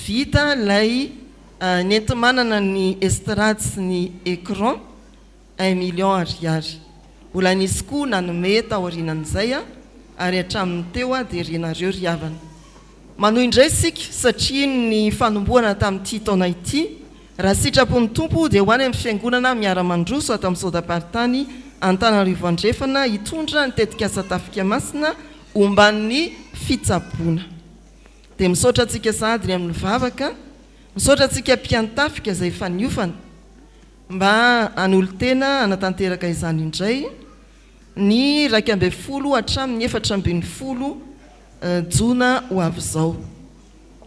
vita ilay nenti-manana ny estrade sy ny écran. Un million ariary. Mbola nisy koa nanome taorianan'izay ary hatramin'ny teo dia renareo ry havana. Manohy indray isika satria ny fanombohana tamin'ity taona ity, raha sitrapon'ny Tompo dia ho any amin'ny fiangonana miara-mandroso ato amin'ny Sodam-paritany Antananarivo Andrefana hitondra ny tetikasa Tafika Masina. omban'ny fitsaboana. Dia misaotra antsika sahady ny amin'ny vavaka, misaotra antsika mpiantafika izay efa niofana mba hanolo-tena hanatanteraka izany indray ny 11 hatramin'ny 14 jona ho avy izao.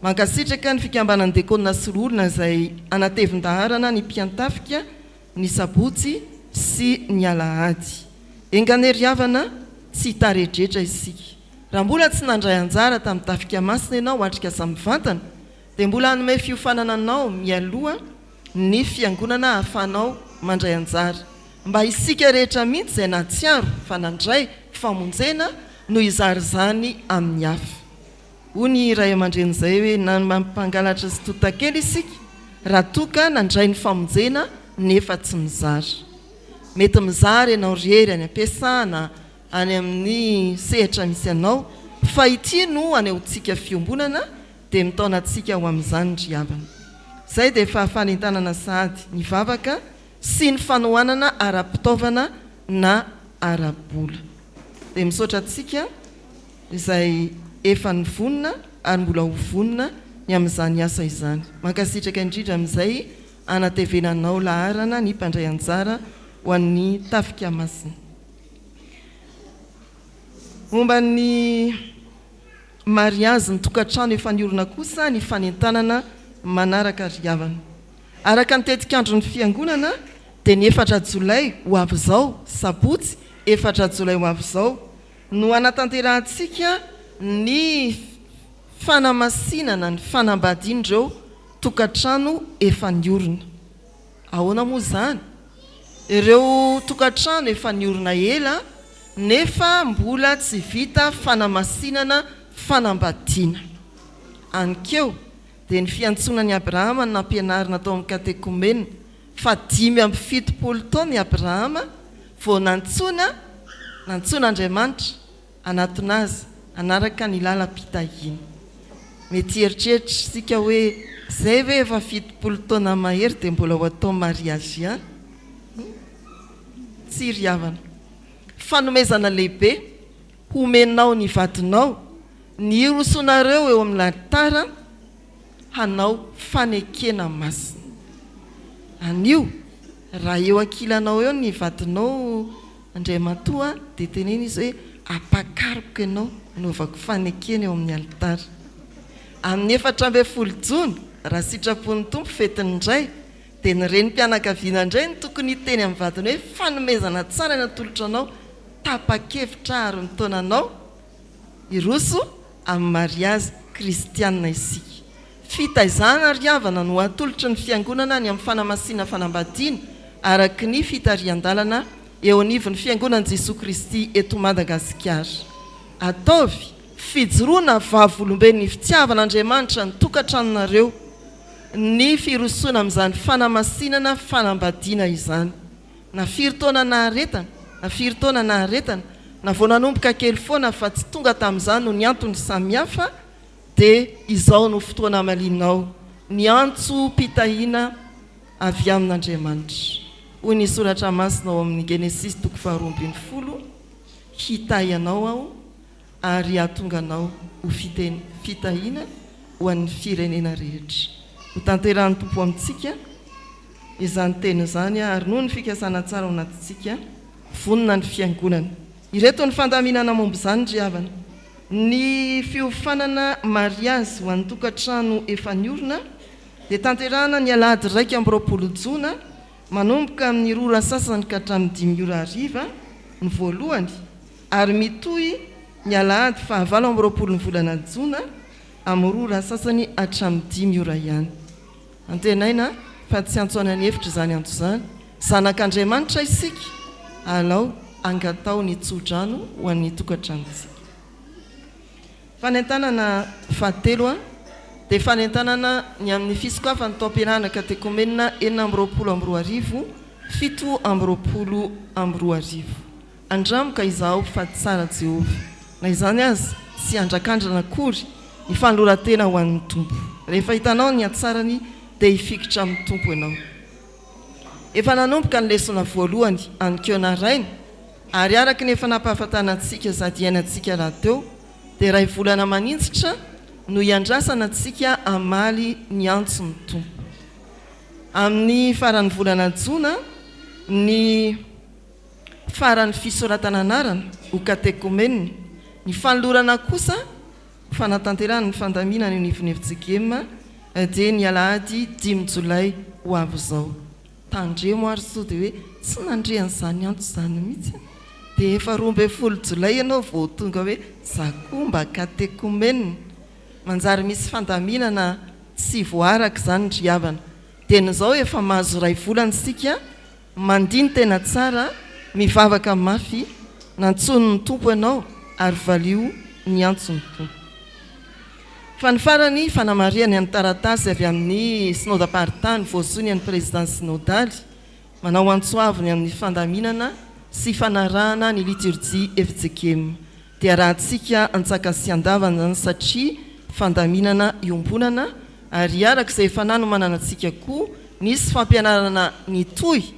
Mankasitraka ny fikambanan'ny Dekona sy Loholona izay hanatevin-daharana ny mpiantafika ny sabotsy sy ny alahady. Enga anie ry havana tsy hitaredretra isika. Raha mbola tsy nandray anjara tamin'ny Tafika Masina ianao atrikasa mivantana dia mbola hanome fiofanana anao mialoha ny Fiangonana ahafahanao mandray anjara. Mba isika rehetra mihitsy izay nahatsiaro fa nandray famonjena no hizara izany amin'ny hafa. Hoy ny ray aman-dreny izay hoe na mpangalatra sy tontakely isika raha toa ka nandray ny famonjena nefa tsy mizara. Mety mizara ianao rery any am-piasana, any amin'ny sehatra misy anao, fa ity no anehoantsika fiombonana dia mitaona antsika ho amin'izany ry havana. Izay dia efa fanentanana sahady ny vavaka sy ny fanohanana ara-pitaovana na ara-bola. Dia misaotra antsika. izay efa nivonona ary mbola ho vonona ny amin'izany asa izany. Mankasitraka indrindra amin'izay anatevenanao laharana ny mpandray anjara ho an'ny Tafika Masina. Momba ny mariazy ny tokantrano efa niorina kosa ny fanentanana manaraka ry havana. Araka ny tetikandron'ny Fiangonana dia ny efatra jolay ho avy izao, sabotsy efatra jolay ho avy izao, no hanatanterahantsika ny fanamasinana ny fanambadian'ireo tokantrano efa niorina. Ahoana moa izany? Ireo tokantrano efa niorina ela nefa mbola tsy vita fanamasinana fanambadiana. Aninkeo dia ny fiantsoana an'i Abrahama no nampianarina tao amin'ny katekomena fa 75 taona i Abrahama vao nantsoina, nantsoin'Andriamanitra hanatona azy hanaraka ny lalam-pitahiana. Mety hieritreritra isika hoe izay ve efa 70 taona mahery dia mbola ho atao mariazy ihany? Tsia ry havana. Fanomezana lehibe homenao ny vadinao ny hirosoanareo eo amin'ny alitara hanao fanekena masina. Anio, raha eo ankilanao eo ny vadinao Andriamatoa dia teneno izy hoe ampakariko ianao hanaovako fanekena eo amin'ny alitara. Amin'ny 14 jona, raha sitrapon'ny Tompo, fetin'ny Ray, dia ny renim-pianakaviana indray no tokony hiteny amin'ny vadiny hoe fanomezana tsara ny atolotra anao, tapa-kevitra ary mitaona anao Hiroso amin'ny mariazy kristiana isika. Fitaizana ry havana no atolotry ny Fiangonana ny amin'ny fanamasinana fanambadiana araka ny fitarihan-dalana eo anivon'ny Fiangonan'i Jesoa Kristy eto Madagasikara. Ataovy fijoroana vavolombelon'ny fitiavan'Andriamanitra ny tokantranonareo ny firosoana amin'izany fanamasinana fanambadiana izany. Na firy taona naharetana, na firy taona naharetana, na vao nanomboka kely foana fa tsy tonga tamin'izany noho ny antony samihafa, dia izao no fotoana hamalianao ny antsom-pitahiana avy amin'Andriamanitra. Hoy ny Soratra Masina ao amin'ny Genesisy toko faharoa ambin'ny folo, Hitahy anao Aho ary hahatonga anao ho fitahiana ho an'ny firenena rehetra. Hotanterahin'ny Tompo amintsika izany teny izany ary noho ny fikasana tsara ao anatintsika, vonona ny Fiangonana. Ireto ny fandaminana momba izany ry havana. Ny fiofanana mariazy ho an'ny tokantrano efa niorina dia tanterahana ny alahady 21 jona manomboka amin'ny roa ora sasany ka hatramin'ny dimy ora hariva ny voalohany ary mitohy ny alahady faha 28 ny volana jona amin'ny roa ora sasany hatramin'ny dimy ora ihany. Antenaina fa tsy antso any an'efitra izany antso izany. Zanak'Andriamanitra isika, alao angataho ny tso-drano ho an'ny tokantranontsika. Fanentanana fahatelo dia fanentanana ny amin'ny fisokafan'ny taom-pianarana katekomenina 2026, 2027. Andramo ka izaho fa tsara Jehovah. Na izany aza, tsy handrakandrana akory ny fanoloran-tena ho an'ny Tompo. Rehefa hitanao ny hatsarany, dia hifikitra amin'ny Tompo ianao. Efa nanomboka ny lesona voalohany aninkeo naraina. Ary araka ny efa nampahafantarina antsika sady iainantsika rahateo dia iray volana maninjitra no iandrasana antsika hamaly ny antson'ny Tompo. Amin'ny faran'ny volana jona ny faran'ny fisoratana anarana ho katekomena, ny fanolorana kosa ho fanatanterahana ny fandaminana eo anivon'ny fjkm dia ny alahady dimy jolay ho avy izao. Tandremo ary sao dia hoe tsy nandre an'izany antso izany mihitsy an! Dia efa 12 jolay ianao vao tonga hoe za koa mba katekomena. Manjary misy fandaminana tsy voaraka izany ry havana. Dieny izao efa mahazo iray volana isika mandini-tena tsara, mivavaka mafy, nantsoin'ny Tompo ianao ary valio ny antson'ny Tompo. Fa ny farany, fanamarihana ny taratasy avy amin'ny Synodamparitany voasonian'ny Prezidà Synodaly, manao antso avo ny amin'ny fandaminana sy fanarahana ny liturjia fjkm. Dia arahantsika antsakany sy andavany izany satria fandaminana iombonana ary araka izay efa nanomanana antsika koa nisy fampianarana nitohy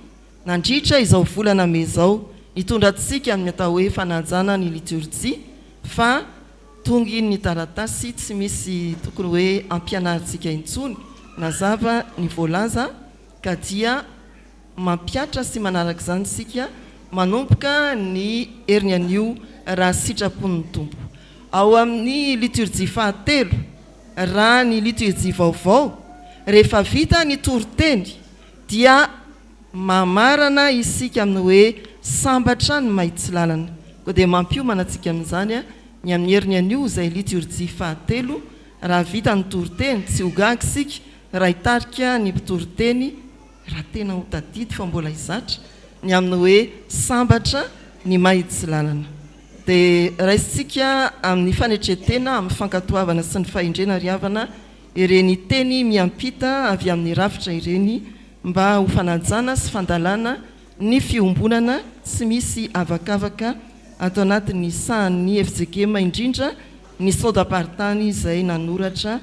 nandritra izao volana mey izao nitondra antsika amin'ny atao hoe fanajana ny liturjia fa Tonga iny ny taratasy tsy misy tokony hoe ampianarintsika intsony, nazava ny voalaza ka dia mampiatra sy manaraka izany isika manomboka ny heriny anio raha sitrapon'ny Tompo. Ao amin'ny liturjia fahatelo, raha ny liturjia vaovao, rehefa vita ny toriteny dia Mamarana isika amin'ny hoe sambatra ny mahitsy lalana. Koa dia mampiomana antsika amin'izany ny amin'ny heriny anio izay liturjia fahatelo, raha vita ny toriteny, tsy ho gaga isika raha hitarika ny mpitoriteny, raha tena ho tadidy fa mbola hizatra, ny amin'ny hoe sambatra ny mahitsy lalana. Dia raisintsika amin'ny fanetren-tena, amin'ny fankatoavana sy ny fahendrena ry havana ireny teny miampita avy amin'ny rafitra ireny mba ho fanajana sy fandalana ny fiombonana tsy misy avakavaka ato anatin'ny sahan'ny fjkm indrindra ny Sodam-paritany izay nanoratra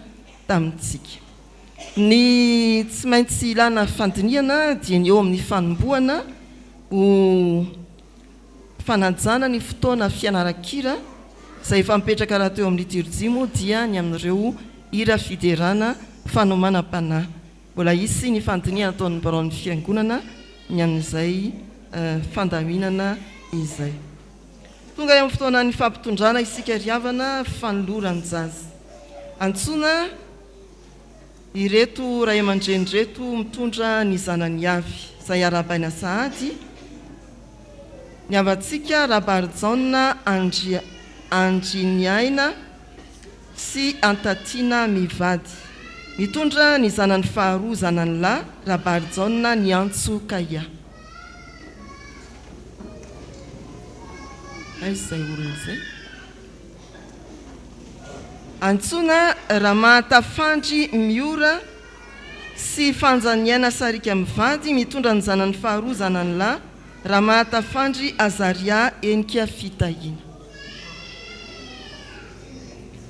tamintsika. Ny tsy maintsy ilana fandinihana dia ny eo amin'ny fanombohana ho fanajana ny fotoana fianaran-kira izay efa mipetraka rahateo amin'ny liturjia moa dia ny amin'ireo hira fiderana fanomanam-panahy. Mbola hisy ny fandinihana ataon'ny biraon'ny Fiangonana ny amin'izay fandaminana izay. Tonga eo amin'ny fotoanan'ny fampitondrana isika ry havana, fanoloran-jaza. Antsoina ireto ray aman-dreny ireto mitondra ny zanany avy, izay arahabaina sahady, ny havantsika Rabarijaona Andrianiaina, sy Antatiana mivady. Nitondra ny zanany faharoa zanany lahy Rabarijaona niantso Kaia. Aiza izay olona izay? Antsoina Ramahatafandry Miora sy Fanjaniaina Sariaka mivady mitondra ny zanany faharoa zanany lahy Ramahatafandry Azaria Henika Fitahiana.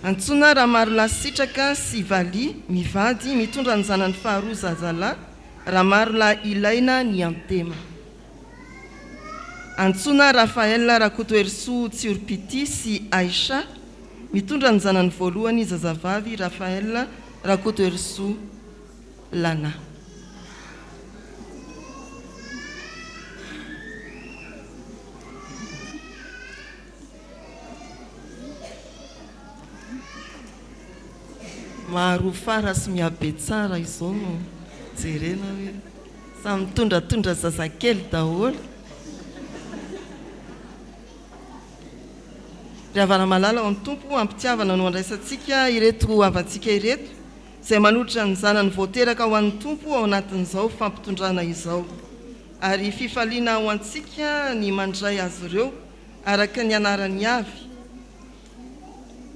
Antsoina Ramarolahy Sitraka sy Valiha mivady mitondra ny zanany faharoa zazalahy Ramarolahy Ilaina Niantema. Antsoina Raphaël Rakotoherisoa Tsioripiti sy Aisha mitondra ny zanany voalohany zazavavy Raphaël Rakotoherisoa Lana. Maro fara sy mihabe tsara izao no jerena hoe samy mitondratondra zazakely daholo. Ry havana malala ao amin'ny Tompo, am-pitiavana no andraisantsika ireto havantsika ireto izay manolotra ny zanany vao teraka ho an'ny Tompo ao anatin'izao fampitondrana izao. Ary fifaliana ho antsika ny mandray azy ireo araka ny anarany avy,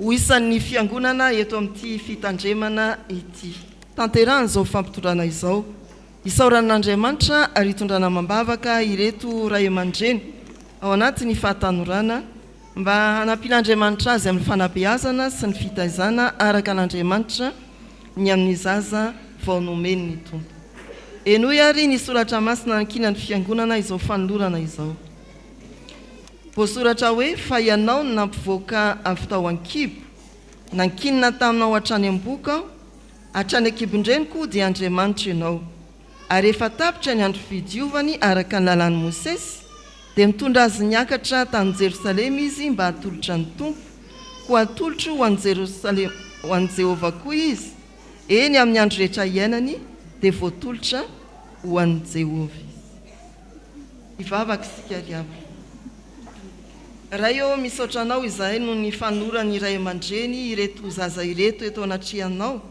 ho isan'ny Fiangonana eto amin'ity fitandremana ity. Tanterahana izao fampitondrana izao. Isaorana an'Andriamanitra ary itondrana amam-bavaka ireto ray aman-dreny ao anatin'ny fahatanorana mba hanampian'Andriamanitra azy amin'ny fanabeazana sy ny fitaizana araka an'Andriamanitra ny amin'ny zaza vao nomen'ny Tompo. Henoy àry ny soratra masina ankinan'ny Fiangonana izao fanolorana izao. Voasoratra hoe, Fa Ianao no nampivoaka avy tao an-kibo, nankinina taminao hatrany am-bohoka aho, hatrany an-kibon-dreniko dia Andriamanitro Ianao. Ary rehefa tapitra ny andro fidiovany araka ny lalàn'i Mosesy, dia nitondra azy niakatra tany Jerosalema izy mba hatolotra ny Tompo, koa atolotro ho an'i Jerosalema, ho an'i Jehovah koa izy, eny, amin'ny andro rehetra iainany dia voatolotra ho an'i Jehovah izy. Hivavaka isika ry havana. Ray ô, misaotra Anao izahay noho ny fanoran'ny ray aman-dreny ireto zaza ireto eto anatrehanao.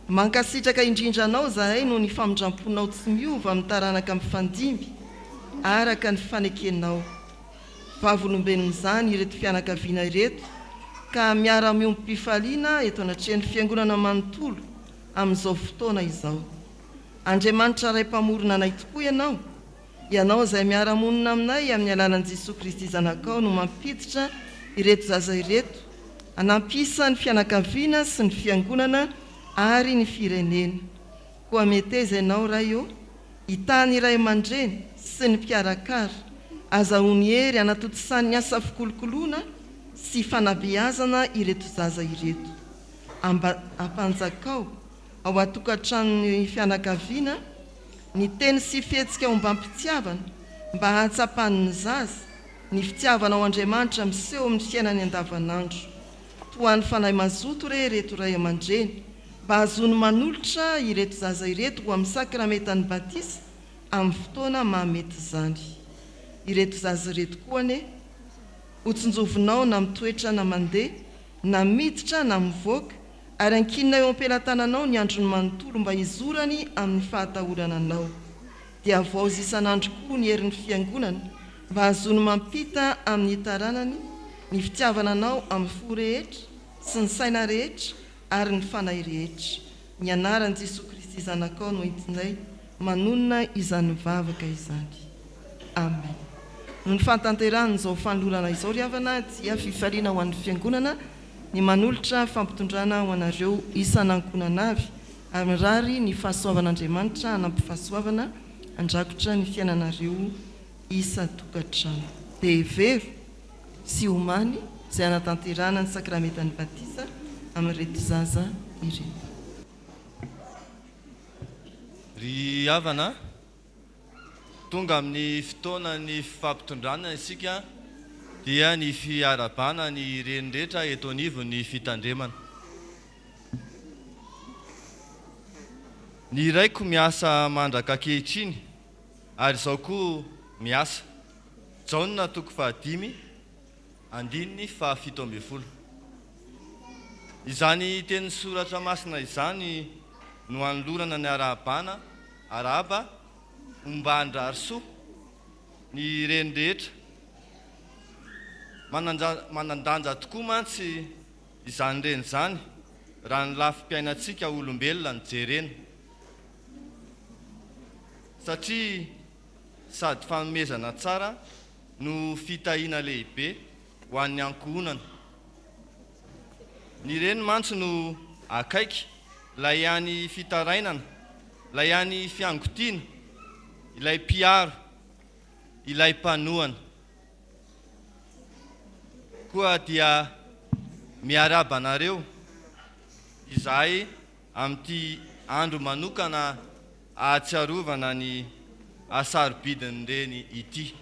Mankasitraka indrindra Anao izahay noho ny famindram-ponao tsy miova amin'ny taranaka mifandimby, araka ny fanekenao. Vavolombelon'izany ireto fianakaviana ireto ka miara-miombom-pifaliana eto anatrehan'ny Fiangonana manontolo amin'izao fotoana izao. Andriamanitra Ray Mpamorona anay tokoa Ianao, Ianao izay miara-monina aminay amin'ny alalan'i Jesoa Kristy Zanakao no mampiditra ireto zaza ireto hanampy isa ny fianakaviana sy ny fiangonana ary ny firenena. Koa meteza Ianao Ray ô, hitaha ny ray aman-dreny sy ny mpikarakara, azahoany hery hanatontosany ny asa fikolokoloana sy fanabeazana ireto zaza ireto. Amba ampanjakao ao an-tokantranon'ny fianakaviana ny teny sy fihetsika ombam-pitiavana mba hahatsapan'ny zaza ny fitiavana ao Andriamanitra miseho amin'ny fiainany andavanandro. Toa ny fanahy mazoto re ireto ray aman-dreny mba hahazoany manolotra ireto zaza ireto ho amin'ny sakramentan'ny batisa amin'ny fotoana mahamety izany. Ireto zaza ireto koa anie ho tsinjovinao na mitoetra na mandeha na miditra na mivoaka ary ankinina eo am-pelatananao ny androny manontolo mba hizorany amin'ny fahatahorana Anao. Dia havaozy isan'andro koa ny herin'ny Fiangonana mba hahazoany mampita amin'ny taranany ny fitiavana Anao amin'ny fo rehetra sy ny saina rehetra ary ny fanahy rehetra. Ny anaran'i Jesoa Kristy Zanakao no entinay manonona izany vavaka izany. Amen. Noho ny fahatanterahan'izao fanolorana izao ry havana dia fifaliana ho an'ny Fiangonana ny manolotra fampitondrana ho anareo isan'ankohonana avy ary mirary ny fahasoavan'Andriamanitra hanampy fahasoavana handrakotra ny fiainanareo isan-tokantrano. Dia hevero sy omany izay hanatanterahana ny sakramentan'ny batisa amin'ireto zaza ireto. Ry havana, tonga amin'ny fotoanan'ny fifampitondrana isika dia ny fiarahabana ny reny rehetra eto anivon'ny fitandremana. Ny raiko miasa mandraka ankehitriny ary izao koa miasa. Jaona toko fahadimy andininy faha 17. Izany tenin'ny Soratra Masina izany no anolorana ny arahabana, arahaba, omban-drarisoa ny reny rehetra. Manan-danja tokoa mantsy izany reny izany raha ny lafim-piainantsika olombelona no jerena. Satria sady fanomezana tsara no fitahiana lehibe ho an'ny ankohonana. Ny reny mantsy no akaiky, ilay ihany fitarainana, ilay ihany fiangotiana, ilay mpiaro, ilay mpanohana. Koa dia miarahaba anareo izahay amin'ity andro manokana ahatsiarovana ny hasarobidin'ny reny ity.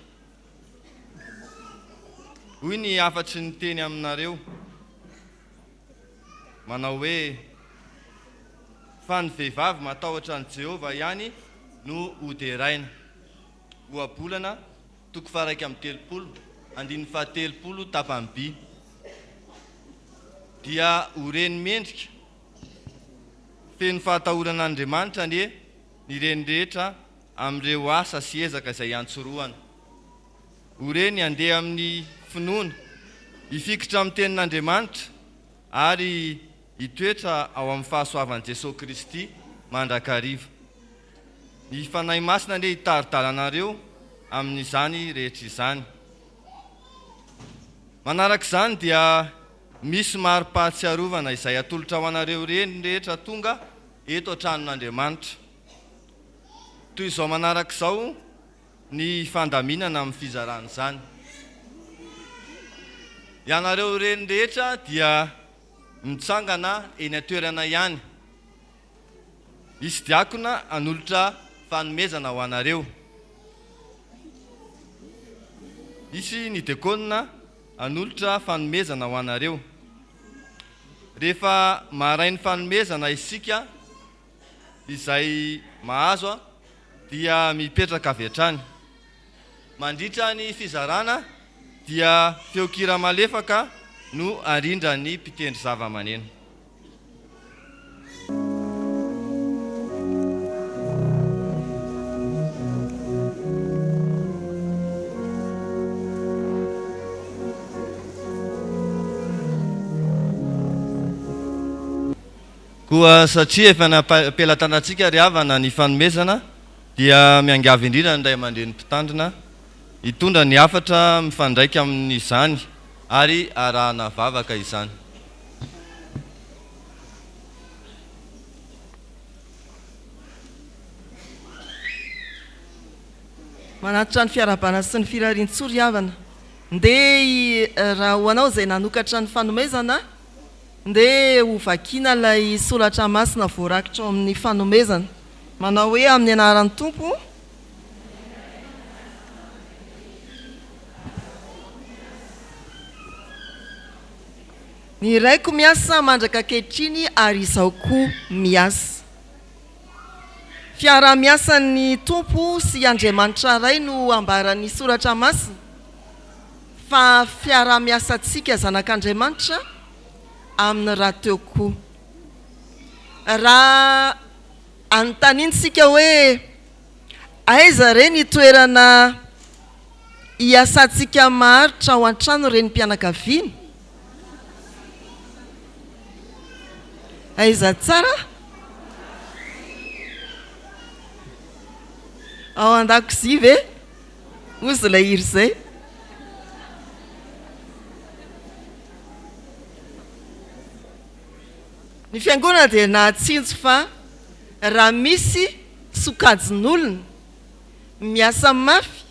Hoy ny hafatry ny teny aminareo, manao hoe, Fa ny vehivavy matahotra an'i Jehovah ihany no hoderaina. Ohabolana, toko faha-31, andininy faha-30, tapany by. Dia ho reny mendrika, feno fahatahorana an'Andriamanitra anie ny reny rehetra amin'ireo asa sy ezaka izay iantsorohana. Ho reny handeha amin'ny finoana, hifikitra amin'ny Tenin'Andriamanitra ary hitoetra ao amin'ny fahasoavan'i Jesoa Kristy mandrakariva. Ny Fanahy Masina anie hitari-dalana anareo amin'izany rehetra izany. Manaraka izany dia misy mari-pahatsiarovana izay atolotra ho anareo reny rehetra tonga eto an-tranon'Andriamanitra. Toy izao manaraka izao ny fandaminana amin'ny fizarana izany. Ianareo reny rehetra dia mitsangana eny an-toerana ihany. Hisy diakona hanolotra fanomezana ho anareo. Hisy ny dekona hanolotra fanomezana ho anareo. Rehefa maharay ny fanomezana isika izay mahazo dia mipetraka avy hatrany. Mandritra ny fizarana dia feon-kira malefaka no arindran'ny mpitendry zavamaneno. Koa satria efa nampelantanantsika ry havana ny fanomezana dia miangavy indrindra ny ray aman-dreny mpitandrina hitondra ny hafatra mifandraika amin'izany ary arahana vavaka izany. Manatitra ny fiarahabana sy ny firarian-tsoa ry havana. Ndeha raha ho anao izay nanokatra ny fanomezana, ndeha ho vakiana ilay soratra masina voarakitra ao amin'ny fanomezana. Manao hoe amin'ny anaran'ny Tompo. Ny Raiko miasa mandraka ankehitriny ary Izaho koa miasa. Fiaraha-miasan'ny Tompo sy Andriamanitra Ray no ambaran'ny Soratra Masina fa fiaraha-miasantsika zanak'Andriamanitra aminy rahateo koa. Raha anontaniantsika hoe aiza re ny toerana hiasantsika maharitra ao an-trano renim-pianakaviana? Aiza tsara? Ao an-dakozia ve? Hozy ilay hira izay. Ny fiangonana dia nahatsinjo fa raha misy sokajin'olona miasa mafy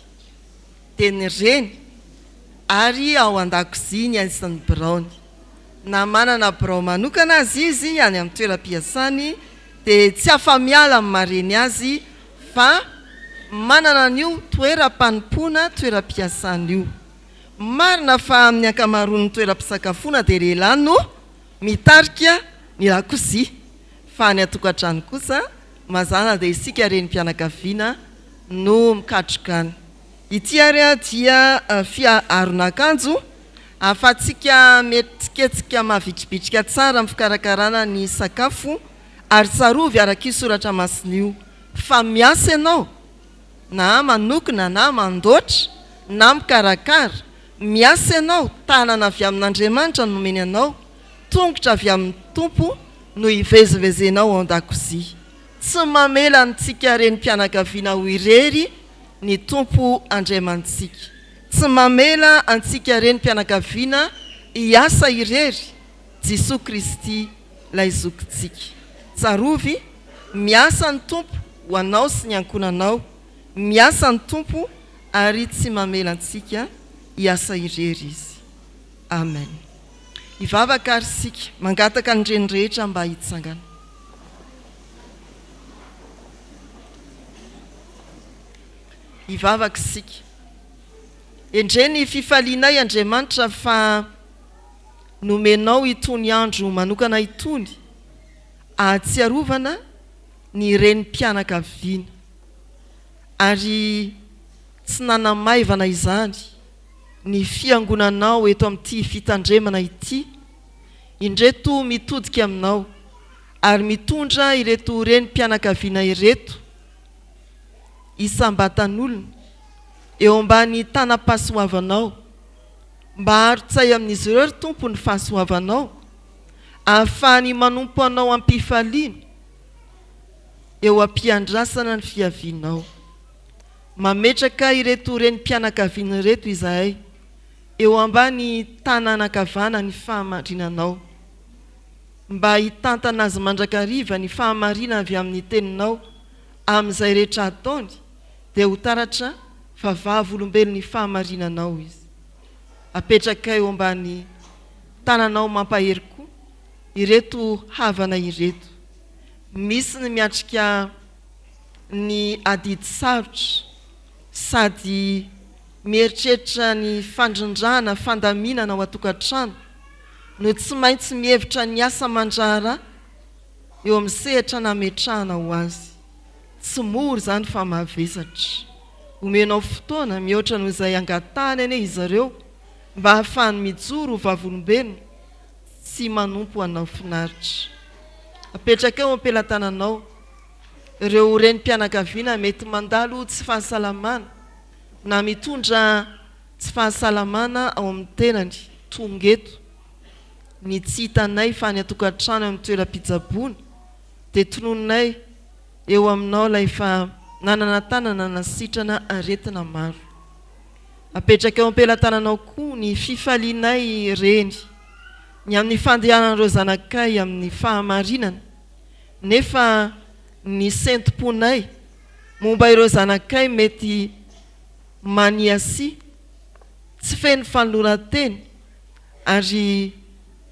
dia ny reny ary ao an-dakozia ny aisin'ny biraony. Na manana birao manokana aza izy any amin'ny toeram-piasany dia tsy afa-miala amin'ny maha reny azy fa manana an'io toeram-panompoana, toeram-piasana io. Marina fa amin'ny ankamaroan'ny toeram-pisakafoana dia lehilahy no mitarika ny lakozia fa any an-tokantrano kosa mazàna dia isika renim-pianakaviana no mikatroka any. Ity ary dia fiaron'akanjo ahafahantsika mihetsiketsika mavitribitrika tsara amin'ny fikarakarana ny sakafo ary tsarovy araka io soratra masina io fa miasa ianao na manokona na mandoatra na mikarakara, miasa ianao, tanana avy amin'Andriamanitra no nomeny anao, tongotra avy amin'ny Tompo no hivezivezenao ao an-dakozia. Tsy mamela antsika renim-pianakaviana ho irery ny Tompo Andriamanitsika. Tsy mamela antsika renim-pianakaviana hiasa irery Jesoa Kristy ilay zokintsika. Tsarovy, miasa ny Tompo ho anao sy ny ankohonanao. Miasa ny Tompo ary tsy mamela antsika hiasa irery Izy. Amen. Hivavaka ary isika, mangataka ny reny rehetra mba hitsangana. Hivavaka isika. Endrey ny fifalianay Andriamanitra fa nomenao itony andro manokana itony ahatsiarovana ny renim-pianakaviana. Ary tsy nanamaivana izany ny fiangonanao eto amin'ity fitandremana ity, indreto mitodika aminao ary mitondra ireto renim-pianakaviana ireto isam-batan'olona eo ambany tanam-pahasoavanao, mba arotsay amin'izy ireo ry Tompo ny fahasoavanao, ahafahany manompo Anao am-pifaliana eo am-piandrasana ny fiavianao. Mametraka ireto renim-pianakaviana ireto izahay eo ambany tanana ankavana ny fahamarinanao. Mba hitantana azy mandrakariva ny fahamarinana avy amin'ny Teninao amin'izay rehetra ataony dia ho taratra fa vavolombelon'ny fahamarinanao izy. Apetrakay eo ambany tananao mampahery koa ireto havana ireto. Misy ny miatrika ny adidy sarotra sady mieritreritra ny fandrindrana fandaminana ao an-tokantrano no tsy maintsy mihevitra ny asa aman-draharaha eo amin'ny sehatra nametrahana ho azy. Tsy mora izany fa mavesatra. Omenao fotoana mihoatra noho izay angatahany anie izy ireo mba hahafahany mijoro ho vavolombelona sy manompo anao finaritra. Apetraka eo am-pelatananao ireo renim-pianakaviana mety mandalo tsy fahasalamana na mitondra tsy fahasalamana ao amin'ny tenany tonga eto. Ny tsy hitanay fa any an-tokantrano amin'ny toeram-pitsaboana dia tononinay eo aminao ilay efa nanana tanana nasitrana aretina maro. Apetraka eo am-pelatananao koa ny fifalianay reny ny amin'ny fandehanan'ireo zanakay amin'ny fahamarinana, nefa ny sentom-ponay momba ireo zanakay mety maniasia, tsy feno fanoloran-tena ary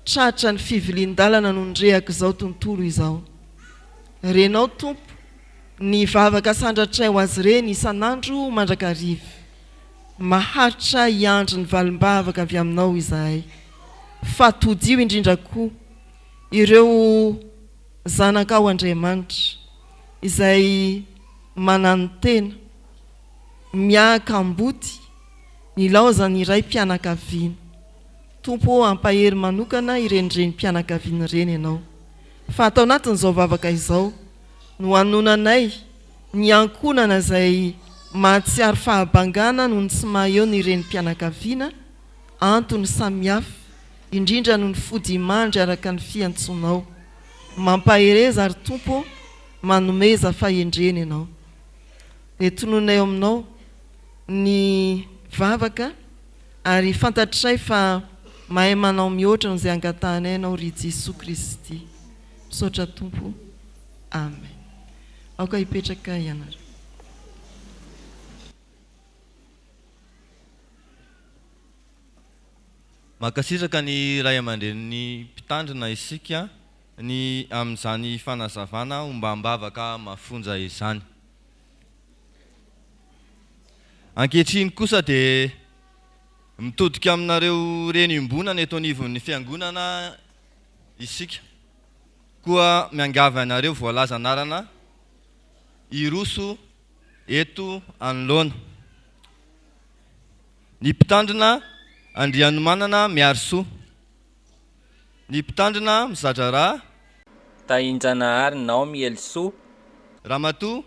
tratra ny fivilian-dalana noho ny rehak'izao tontolo izao. Renao, Tompo, ny vavaka sandratray ho azy ireny isan'andro mandrakariva. Maharitra hiandry ny valim-bavaka avy aminao izahay. Fa todiho indrindra koa ireo zanakao Andriamanitra, izay mananotena, miahaka amboty, nilaozan'ny raim-pianakaviana. Tompo ô, ampahery manokana ireny renim-pianakaviana ireny Ianao. Fa ato anatin'izao vavaka izao no anonanay ny ankohonana izay mahatsiaro fahabangana noho ny tsy maha eo ny renim-pianakaviana, antony samihafa, indrindra noho ny fodiamandry araka ny fiantsoanao. Mampahereza ary Tompo ô, manomeza fahendrena Ianao. Dia tononay eo aminao ny vavaka ary fantatray fa mahay manao mihoatra noho izay angatahanay Ianao ry Jesoa Kristy. Misaotra Tompo. Amen. Aoka hipetraka ianareo. Mankasitraka ny ray aman-drenin'ny mpitandrina isika ny amin'izany fanazavana ombam-bavaka mafonja izany. Ankehitriny kosa dia mitodika aminareo reny iombonana eto anivon'ny fiangonana isika. Koa miangavy anareo voalaza anarana hiroso eto anoloana. Ny mpitandrina Andrianomanana Miarisoa. Ny mpitandrina Mizadraharaha. Tahinjanahary Naomy Helisoa. Ramatoa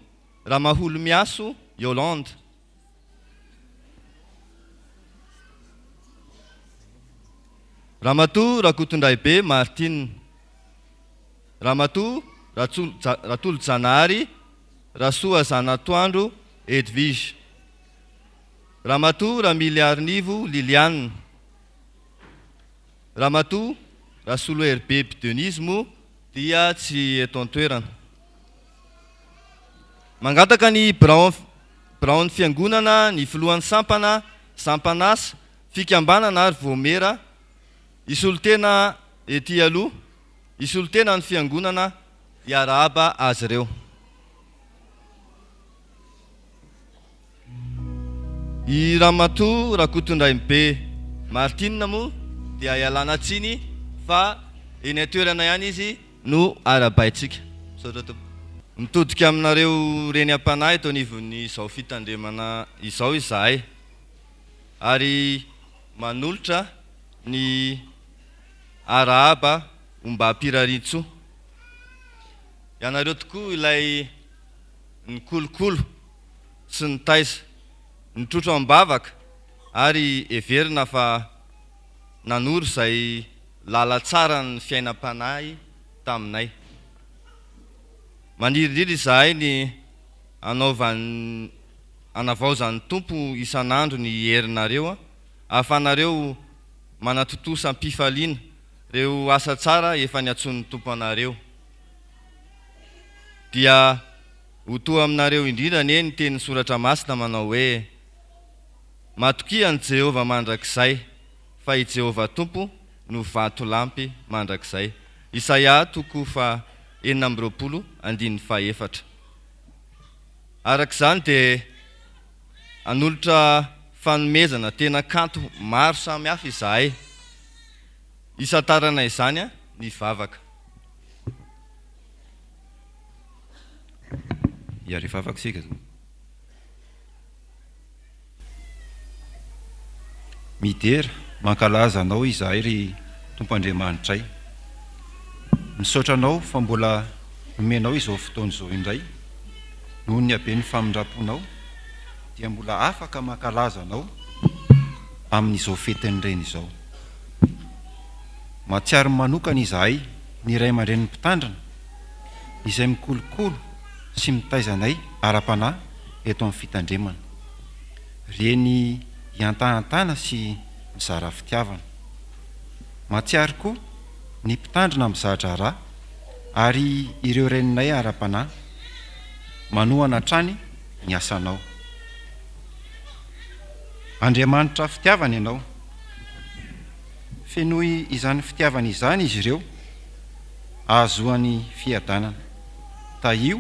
Ramaholomiaso Yolande. Ramatoa Rakotondraibe Martine. Ramatoa Ratolojanahary Rasoazanatoandro Edwige. Ramatoa Ramiliarinivo Liliane. Ramatoa Rasoloheribeby Denise moa dia tsy eto an-toerana. Mangataka ny birao biraon'ny Fiangonana, ny filohan'ny sampana, sampan'asa, fikambanana ary vaomiera hisolo tena ety aloha, hisolo tena ny Fiangonana hiarahaba azy ireo. I Ramatoa Rakotondrainibe Martine moa dia ialana tsiny fa eny an-toerana ihany izy no arahabaintsika. Misaotra tompoko. Mitodika aminareo reny am-panahy eto anivon'izao fitandremana izao izahay ary manolotra ny arahaba ombam-pirariantsoa. Ianareo tokoa ilay nikolokolo sy nitaiza, nitrotro am-bavaka ary heverina fa nanoro izay lalan-tsaran'ny fiainam-panahy taminay. Maniry indrindra izahay ny hanaovan'ny hanavaozan'ny Tompo isan'andro ny herinareo ahafanareo manatontosa am-pifaliana ireo asa tsara efa niantsoan'ny Tompo anareo. Dia ho toa aminareo indrindra anie ny tenin'ny Soratra Masina manao hoe, Matokia an'i Jehovah mandrakizay. Fa i Jehovah Tompo no vatolampy mandrakizay. Isaia toko faha 26 andininy faha efatra. Araka izany dia hanolotra fanomezana tena kanto maro samihafa izahay. Hisantarana izany ny vavaka. Hiara-hivavaka isika izao. Midera, mankalaza Anao izahay ry Tompo Andriamanitray. Misaotra Anao fa mbola nomenao izao fotoana izao indray, noho ny haben'ny famindram-ponao dia mbola afaka mankalaza Anao amin'izao fetin'ny Reny izao. Mahatsiaro manokana izahay ny ray aman-drenin'ny Mpitandrina izay mikolokolo sy mitaiza anay ara-panahy eto amin'ny fitandremana. Reny iantahantana sy mizara fitiavana. Mahatsiaro koa ny mpitandrina miza-draharaha ary ireo reninay ara-panahy manohana hatrany ny asanao. Andriamanitra fitiavana Ianao. Fenoy izany fitiavana izany izy ireo ahazoany fiadanana. Tahio,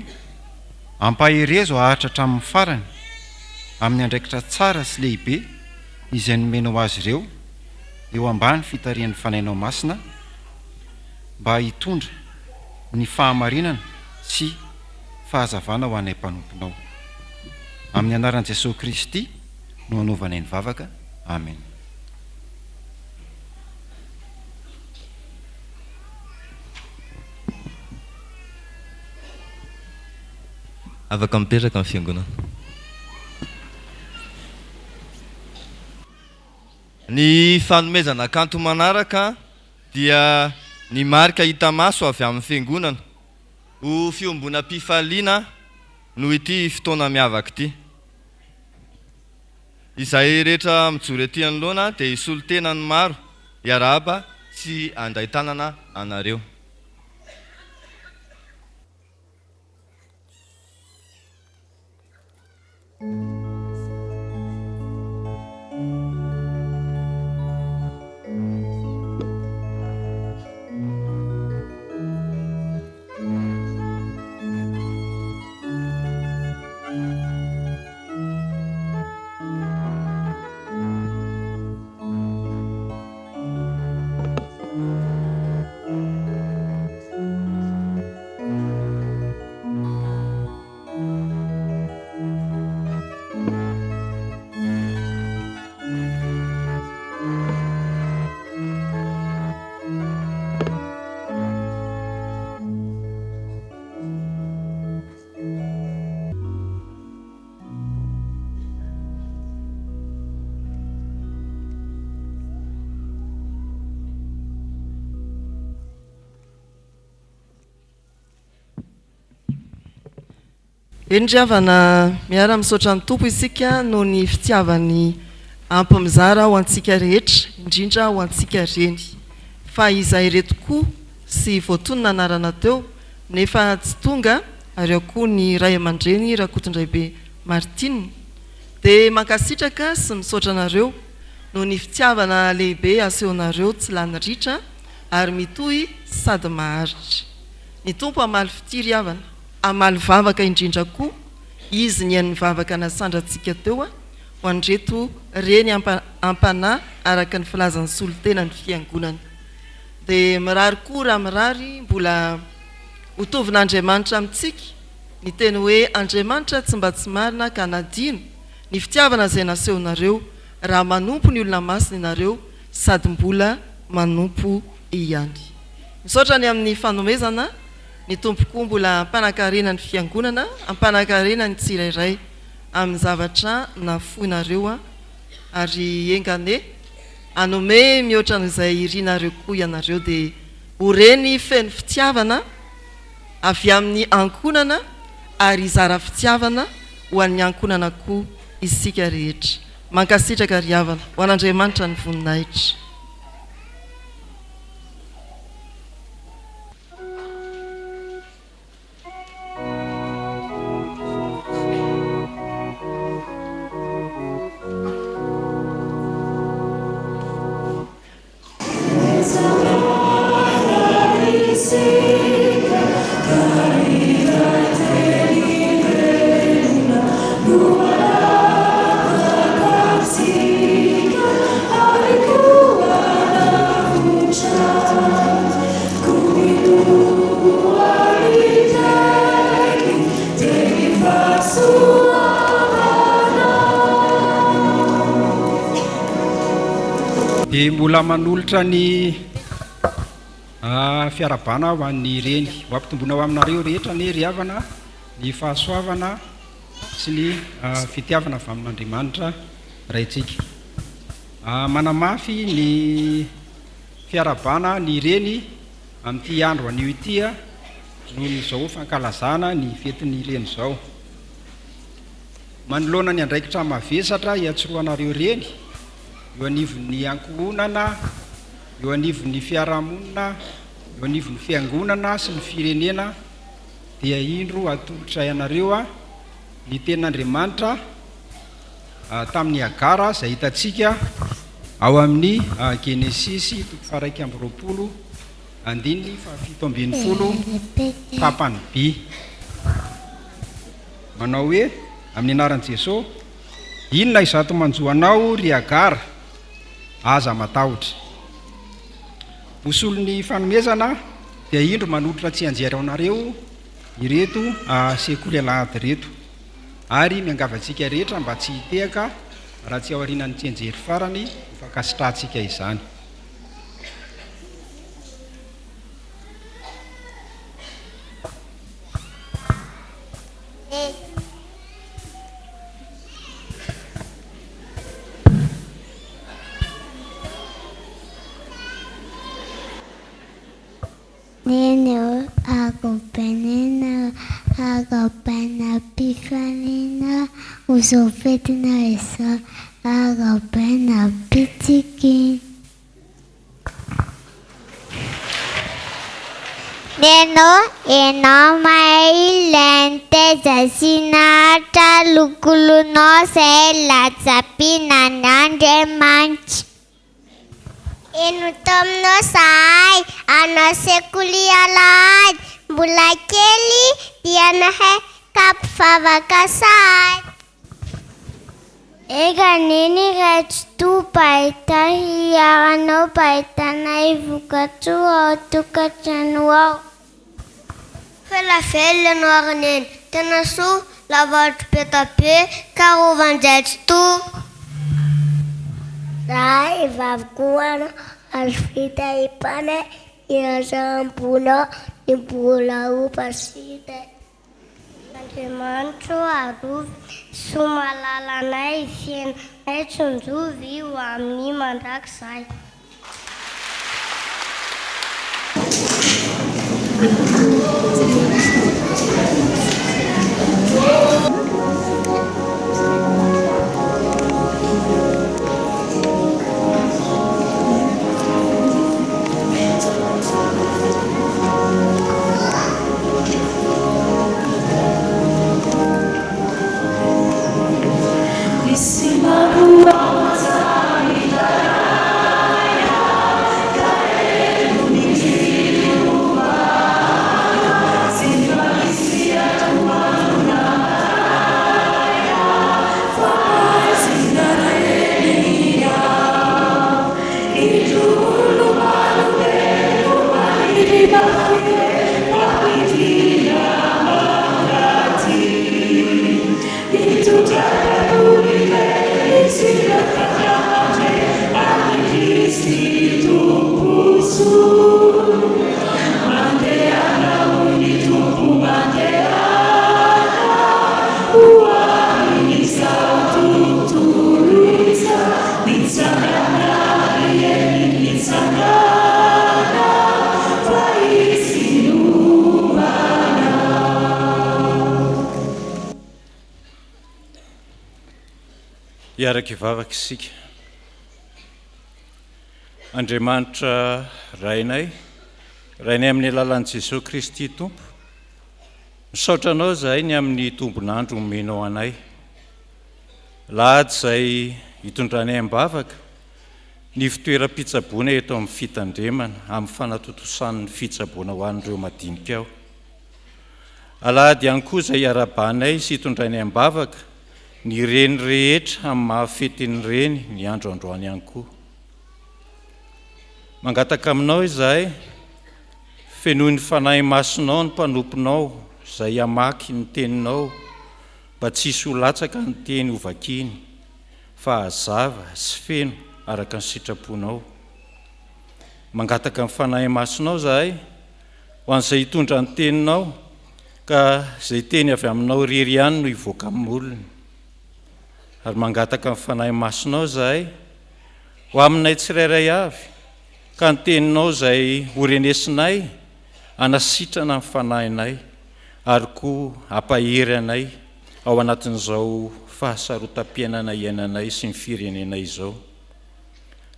ampaherezo haharitra hatramin'ny farany amin'ny andraikitra tsara sy lehibe izay nomenao azy ireo eo ambany fitarihan'ny Fanahinao Masina mba hitondra ny fahamarinana sy fahazavana ho anay mpanomponao. Amin'ny anaran'i Jesoa Kristy no anaovanay ny vavaka. Amen. Afaka mipetraka ny fiangonana. Ny fanomezana kanto manaraka dia ny marika hita maso avy amin'ny fiangonana ho fiombonam-pifaliana noho ity fotoana miavaka ity. Izay rehetra mijoro ety anoloana dia hisolo tena ny maro hiarahaba sy handray tanana anareo. Eny ry havana, miara misaotra ny Tompo isika noho ny fitiavany ampy mizara ho antsika rehetra, indrindra ho antsika reny. Fa izahay ireto koa sy voatonona anarana teo nefa tsy tonga ary ao koa ny ray aman-dreny Rakotondraibe Martine dia mankasitraka sy misaotra anareo noho ny fitiavana lehibe asehonareo tsy lany ritra ary mitohy sady maharitra. Ny Tompo hamaly fitia ry havana, hamaly vavaka indrindra koa Izy nihaino ny vavaka nasandrantsika teo ho an'ireto reny am-panahy araka ny filazan'ny solontena ny Fiangonana. Dia mirary koa raha mirary mbola ho tovin'Andriamanitra amintsika ny teny hoe Andriamanitra tsy mba tsy marina ka hanadino ny fitiavana izay nasehonareo raha manompo ny olona masina ianareo sady mbola manompo ihany. Misaotra ny amin'ny fanomezana, ny Tompo koa mbola hampanankarena ny fiangonana, hampanankarena ny tsirairay amin'ny zavatra nafoinareo ary enga anie Hanome mihoatra an'izay irinareo koa ianareo, dia ho reny feno fitiavana avy amin'ny ankohonana ary hizara fitiavana ho an'ny ankohonana koa isika rehetra. Mankasitraka ry havana. Ho an'Andriamanitra ny voninahitra. Dia mbola manolotra ny fiarahabana ho an'ny reny. Ho ampitomboina ho aminareo rehetra anie ry havana ny fahasoavana sy ny fitiavana avy amin'Andriamanitra Raintsika. Manamafy ny fiarahabana ny reny amin'ity andro anio ity noho ny izao fankalazana ny fetin'ny reny izao. Manoloana ny andraikitra mavesatra iantsorohanareo reny eo anivon'ny ankohonana, eo anivon'ny fiarahamonina, eo anivon'ny fiangonana sy ny firenena dia indro atolotray anareo ny tenin'Andriamanitra tamin'i Hagara izay hitantsika ao amin'ny Genesisy toko faha-21 andininy faha-17 tapany B. Manao hoe, Amin'ny anaran'i Jeso, inona izato manjo anao ry Hagara? Aza matahotra. Ho solon'ny fanomezana dia indro manolotra tsianjery anareo ireto sekoly alahady ireto. Ary miangavy antsika rehetra mba tsy hitehaka raha tsy aorianan'ny tsianjery farany ho fankasitrahantsika izany. Neny ô, arobainena, arobaina am-pifaliana ho izao fetinao izao, arobaina am-pitsikiana. Neny ô, enao mahay ilay nitaiza sy naharitra lokolonao izay latsa-pihinan'Andriamanitra. Eny taminao zahay hanao sekoly alahady, mbola kely dia nahay ka mpivavaka sahady. Eka neny Ray Tsitoha mpahita hiaranao mpahitanay vokatsoa ao tokantrano ao. Fela velona no ary neny. Tena soa, lava-andro be da be, ka rovan-dray tsy to. Zahay vavy koa anao azo vita ipana e, ny ambonao ny mbola opa sita e. Andriamanitro arovy, soa malalanay, fiainanay tsinjovy ho amin'ny mandrakizay. Hiaraka hivavaka isika. Andriamanitra Rainay, Rainay amin'ny alalan'i Jesoa Kristy Tompo, misaotra Anao izahay ny amin'ny tombon'andro omenao anay. Lahady izay hitondranay am-bavaka. ny ivon-toeram-pitsaboana eto amin'ny fitandremana amin'ny fanatontosany ny fitsaboana ho an'ireo madinika ao. Alahady ihany koa izay iarahabanay sy itondrainay am-bavaka ny reny rehetra amin'ny maha fetin'ny reny ny andro androany ihany koa. Mangataka aminao izahay, fenoy ny Fanahy Masinao ny mpanomponao izay hamaky ny teninao mba tsy hisy ho latsaka ny teny hovakiany fa hazava sy feno araka ny sitraponao. Mangataka ny Fanahy Masinao izahay ho an'izay hitondra ny teninao ka izay teny avy aminao irery ihany no hivoaka amin'ny molony. Ary mangataka ny Fanahy Masinao izahay ho aminay tsirairay avy ka ny teninao izay horenesinay hanasitrana ny fanahinay ary koa hampahery anay ao anatin'izao fahasarotam-piainana iainanay sy ny firenenay izao.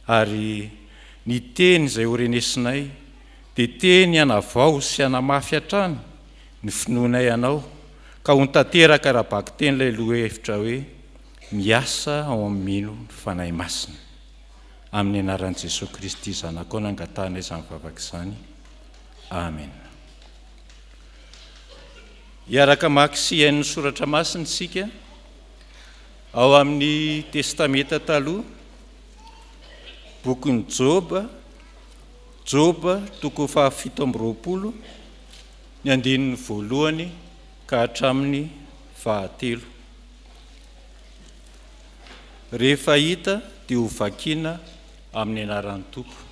Ary ny teny izay horenesinay dia teny hanavao sy hanamafy hatrany ny finoanay Anao ka ho tanteraka ara-bakiteny ilay lohahevitra hoe miasa ao amin'ny mino ny Fanahy Masina. Amin'ny anaran'i Jesoa Kristy Zanakao no angatahanay izany vavaka izany. Amena. Hiaraka hamaky sy hihaino ny Soratra Masina isika ao amin'ny Testamenta Taloha, bokin'i Joba, Joba toko fahafito amby roapolo, ny andininy voalohany ka hatramin'ny fahatelo. Rehefa hita dia ho vakiana amin'ny anaran'ny Tompo.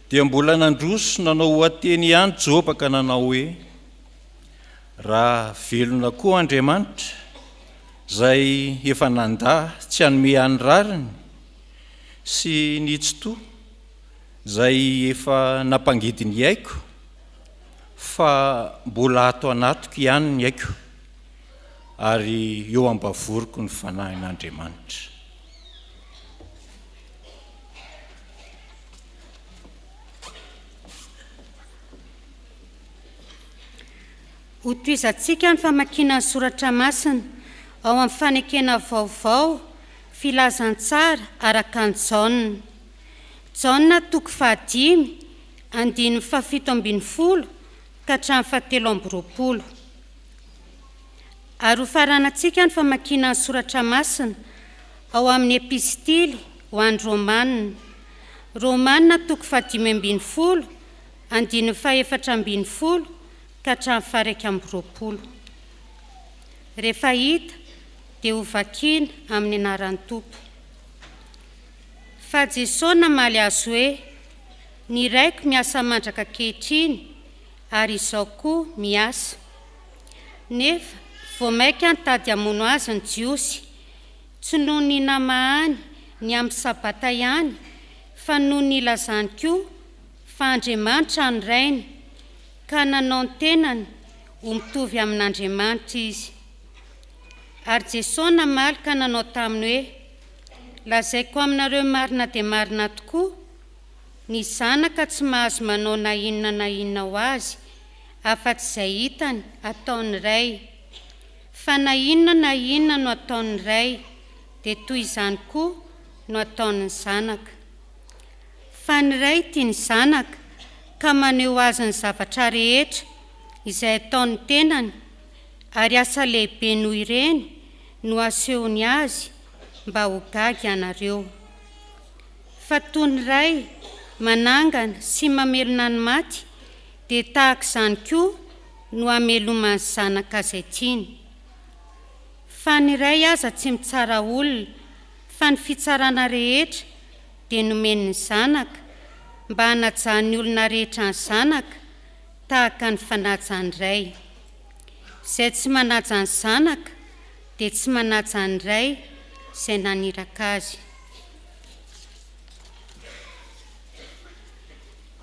Dia mbola nandroso nanao oha-teny ihany Joba ka nanao hoe, Raha velona koa Andriamanitra, izay efa nandà tsy hanome ahy ny rariny, sy ny Tsitoha, izay efa nampangidy ny aiko, fa mbola ato anatiko ihany ny aiko, ary eo am-bavoriko ny Fanahin'Andriamanitra. Hotohizantsika ny famakiana ny soratra masina ao amin'ny Fanekena Vaovao, Filazantsara araka an'i Jaona. Jaona toko fahadimy, andininy fahafito ambin'ny folo ka hatramin'ny fahatelo amby roapolo. Ary hofaranantsika ny famakiana ny soratra masina ao amin'ny Epistily ho an'ny Romana. Romana toko fahadimy ambin'ny folo, andininy fahefatra ambin'ny folo ka hatramin'ny faha-21. Rehefa hita dia hovakiana amin'ny anaran'ny Tompo. Fa Jesoa namaly azy hoe, Ny Raiko miasa mandraka ankehitriny, ary Izaho koa miasa. Nefa vao mainka nitady hamono Azy ny Jiosy, tsy noho ny namahany ny amin'ny Sabata ihany, fa noho ny nilazany koa fa Andriamanitra no Rainy, ka nanao ny tenany ho mitovy amin'Andriamanitra Izy. Ary Jesoa namaly ka nanao taminy hoe, Lazaiko aminareo marina dia marina tokoa, ny Zanaka tsy mahazo manao na inona na inona ho azy, afa-tsy izay hitany ataon'ny Ray. Fa na inona na inona no ataon'ny Ray, dia toy izany koa no ataon'ny Zanaka. Fa ny Ray tia ny Zanaka ka maneho Azy ny zavatra rehetra izay ataon'ny tenany, ary asa lehibe noho ireny no asehony Azy mba ho gaga ianareo. Fa toy ny Ray manangana sy mamelona ny maty, dia tahaka izany koa no hameloman'ny Zanaka izay tiany. Fa ny Ray aza tsy mitsara olona, fa ny fitsarana rehetra dia nomeny ny Zanaka, mba hanajan'ny olona rehetra ny Zanaka, tahaka ny fanajan'ny Ray. Izay tsy manaja ny Zanaka dia tsy manaja ny Ray izay naniraka Azy.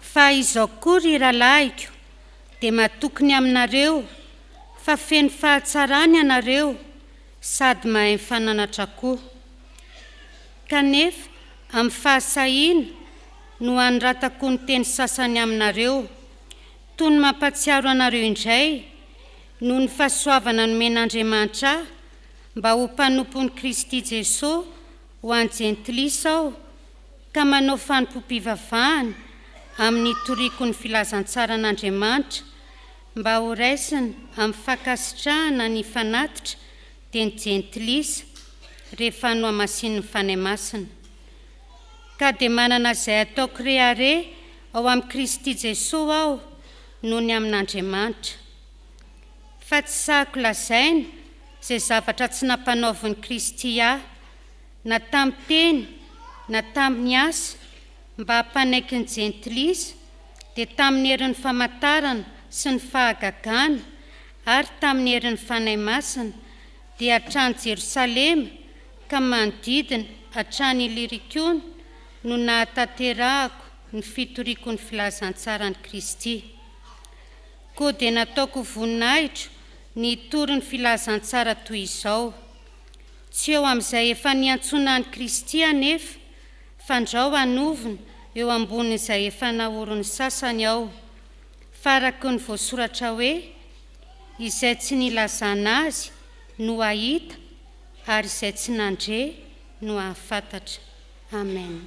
Fa izao koa, ry rahalahiko, dia matoky ny aminareo, fa feno fahatsarana ianareo sady mahay mifananatra koa. Kanefa amin'ny fahasahiana no anoratako ny teny sasany aminareo, toy ny mampahatsiaro anareo indray, noho ny fahasoavana nomen'Andriamanitra ahy mba ho mpanompon'i Kristy Jesoa. ho an'ny Jentilisa aho, ka manao fanompoam-pivavahana amin'ny hitoriako ny filazantsaran'Andriamanitra, mba horaisina amin'ny fankasitrahana ny fanatitra, dia ny Jentilisa, rehefa nohamasinin'ny Fanahy Masina. Ka dia manana izay ataoko rehareha ao amin'i Kristy Jesoa aho noho ny amin'Andriamanitra. Fa tsy sahiko lazaina izay zavatra tsy nampanaovin'i Kristy ahy, na tamin'ny teny na tamin'ny asa, mba hampanaiky ny Jentilisa, dia tamin'ny herin'ny famantarana sy ny fahagagana ary tamin'ny herin'ny Fanahy Masina, dia hatrany Jerosalema ka manodidina hatrany Ilyrikona no nahatanterahako ny fitoriako ny filazantsaran'i Kristy. Koa dia nataoko ho voninahitro ny hitory ny filazantsara toy izao. Tsy eo amin'izay efa niantsoana an'i Kristy anefa, fandrao hanovona eo ambonin'izay efa naorin'ny sasany aho. Fa araka ny voasoratra hoe, Izay tsy nilazana azy no hahita, ary izay tsy nandre no hahafantatra. Amen.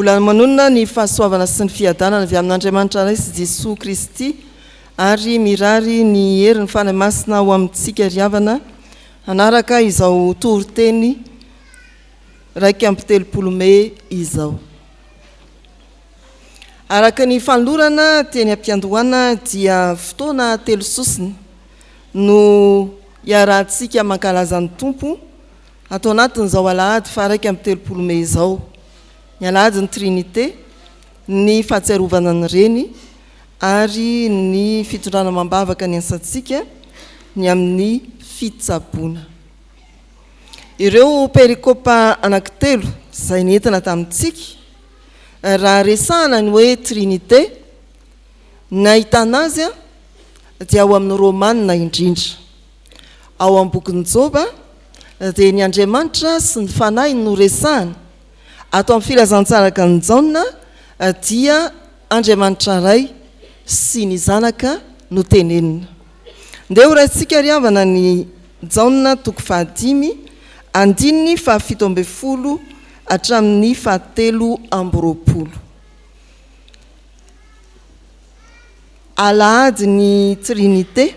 Mbola manonona ny fahasoavana sy ny fiadanana avy amin'Andriamanitra Ray sy Jesoa Kristy ary mirary ny herin'ny Fanahy Masina ho amintsika ry havana hanaraka izao toriteny 31 mey izao. Araka ny fanolorana teny am-piandohana dia fotoana telososona no iarahantsika mankalaza ny Tompo ato anatin'izao alahady faha 31 mey izao, ny alahadin'ny Trinite, ny fahatsiarovana ny Reny ary ny fitondrana amam-bavaka ny asantsika ny amin'ny fitsaboana. Ireo perikopa anankitelo izay nentina tamintsika raha resahana ny hoe Trinite, ny ahitana azy. dia ao amin'ny Romana indrindra. Ao amin'ny bokin'i Joba dia ny Andriamanitra sy ny Fanahiny no resahana. Ato amin'ny Filazantsara araka an'i Jaona dia Andriamanitra Ray sy ny Zanaka no tenenina. Ndeha horaisintsika ry havana ny Jaona toko fahadimy andininy fahafito ambin'ny folo hatramin'ny fahatelo amby roapolo. Alahady ny Trinite,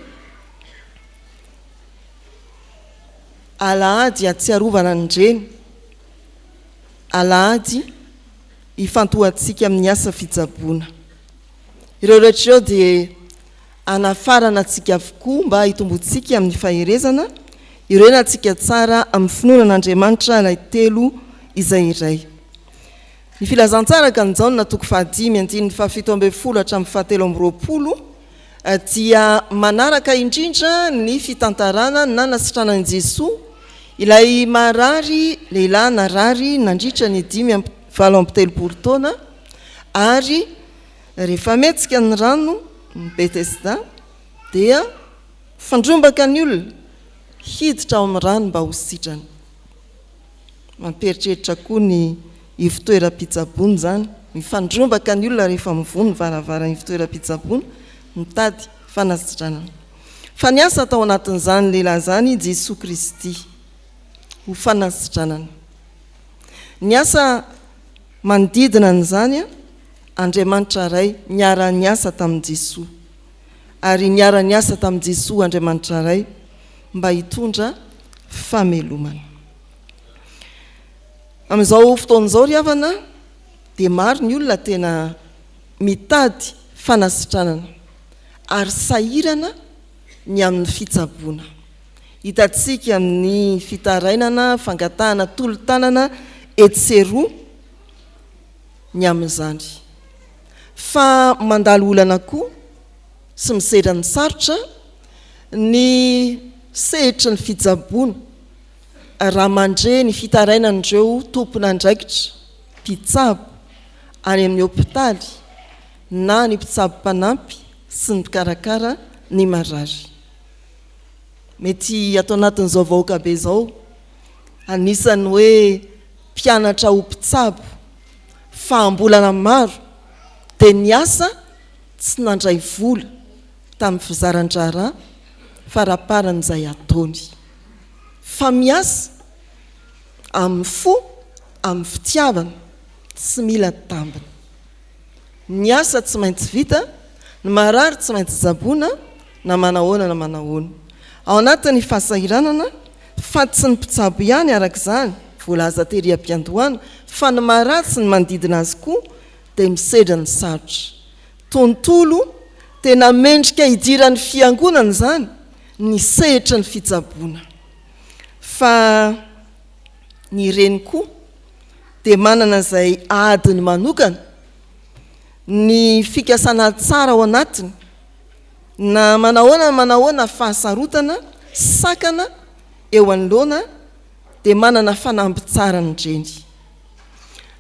Alahady ahatsiarovana ny Reny, Alahady ifantohantsika amin'ny asa fitsaboana. Ireo rehetra ireo dia hanafarana antsika avokoa mba hitomboantsika amin'ny faherezana, hirenantsika tsara amin'ny finoana an'Andriamanitra ilay Telo izay Iray. Ny Filazantsara araka an'i Jaona toko fahadimy andininy fahafito ambin'ny folo hatramin'ny fahatelo amby roapolo dia manaraka indrindra ny fitantarana ny nanasitranan'i Jesoa ilay marary lehilahy narary nandritra ny dimy amby 38 taona ary rehefa mihetsika ny rano ny Betesda dia fandrombaka ny olona hiditra ao amin'ny rano mba ho sitrana. Mampieritreritra koa ny ivotoeram-pitsaboana izany. Mifandrombaka ny olona rehefa mivoha ny varavaran'ny ivotoeram-pitsaboana mitady fanasitranana. Fa niasa tao anatin'izany lehilahy izany i Jesoa Kristy ho fanasitranana. Niasa manodidina an'izany Andriamanitra Ray niara-niasa tamin'i Jesoa. Ary niara-niasa tamin'i Jesoa Andriamanitra Ray mba hitondra famelomana. Amin'izao fotoana izao ry havana dia maro ny olona tena mitady fanasitranana ary sahirana ny amin'ny fitsaboana. Hitantsika amin'ny fitarainana, fangatahana tolo-tanana etsy sy eroa ny amin'izany. Fa mandalo olana koa sy misedra ny sarotra ny sehatry ny fitsaboana raha mandre ny fitarainan'ireo tompon'andraikitra mpitsabo any amin'ny hopitaly na ny mpitsabo mpanampy sy ny mpikarakara ny marary. Mety ato anatin'izao vahoaka be izao, anisan'ny hoe mpianatra ho mpitsabo fa am-bolana maro dia niasa tsy nandray vola tamin'ny fizaran-draharaha faramparan'izay ataony. Fa miasa amin'ny fo, amin'ny fitiavana, tsy mila tambiny. Ny asa tsy maintsy vita, ny marary tsy maintsy tsaboina na manahoana na manahoana. Ao anatin'ny fahasahiranana, fa tsy ny mpitsabo ihany araka izany, voalaza tery am-piandohana, fa ny marary sy ny manodidina azy koa dia misedra ny sarotra. Tontolo tena mendrika hidiran'ny Fiangonana izany ny sehatry ny fitsaboana. Fa ny reny koa dia manana izay adiny manokana, ny fikasana tsara ao anatiny, na manahoana na manahoana fahasarotana, sakana eo anoloana dia manana fanamby tsara ny reny.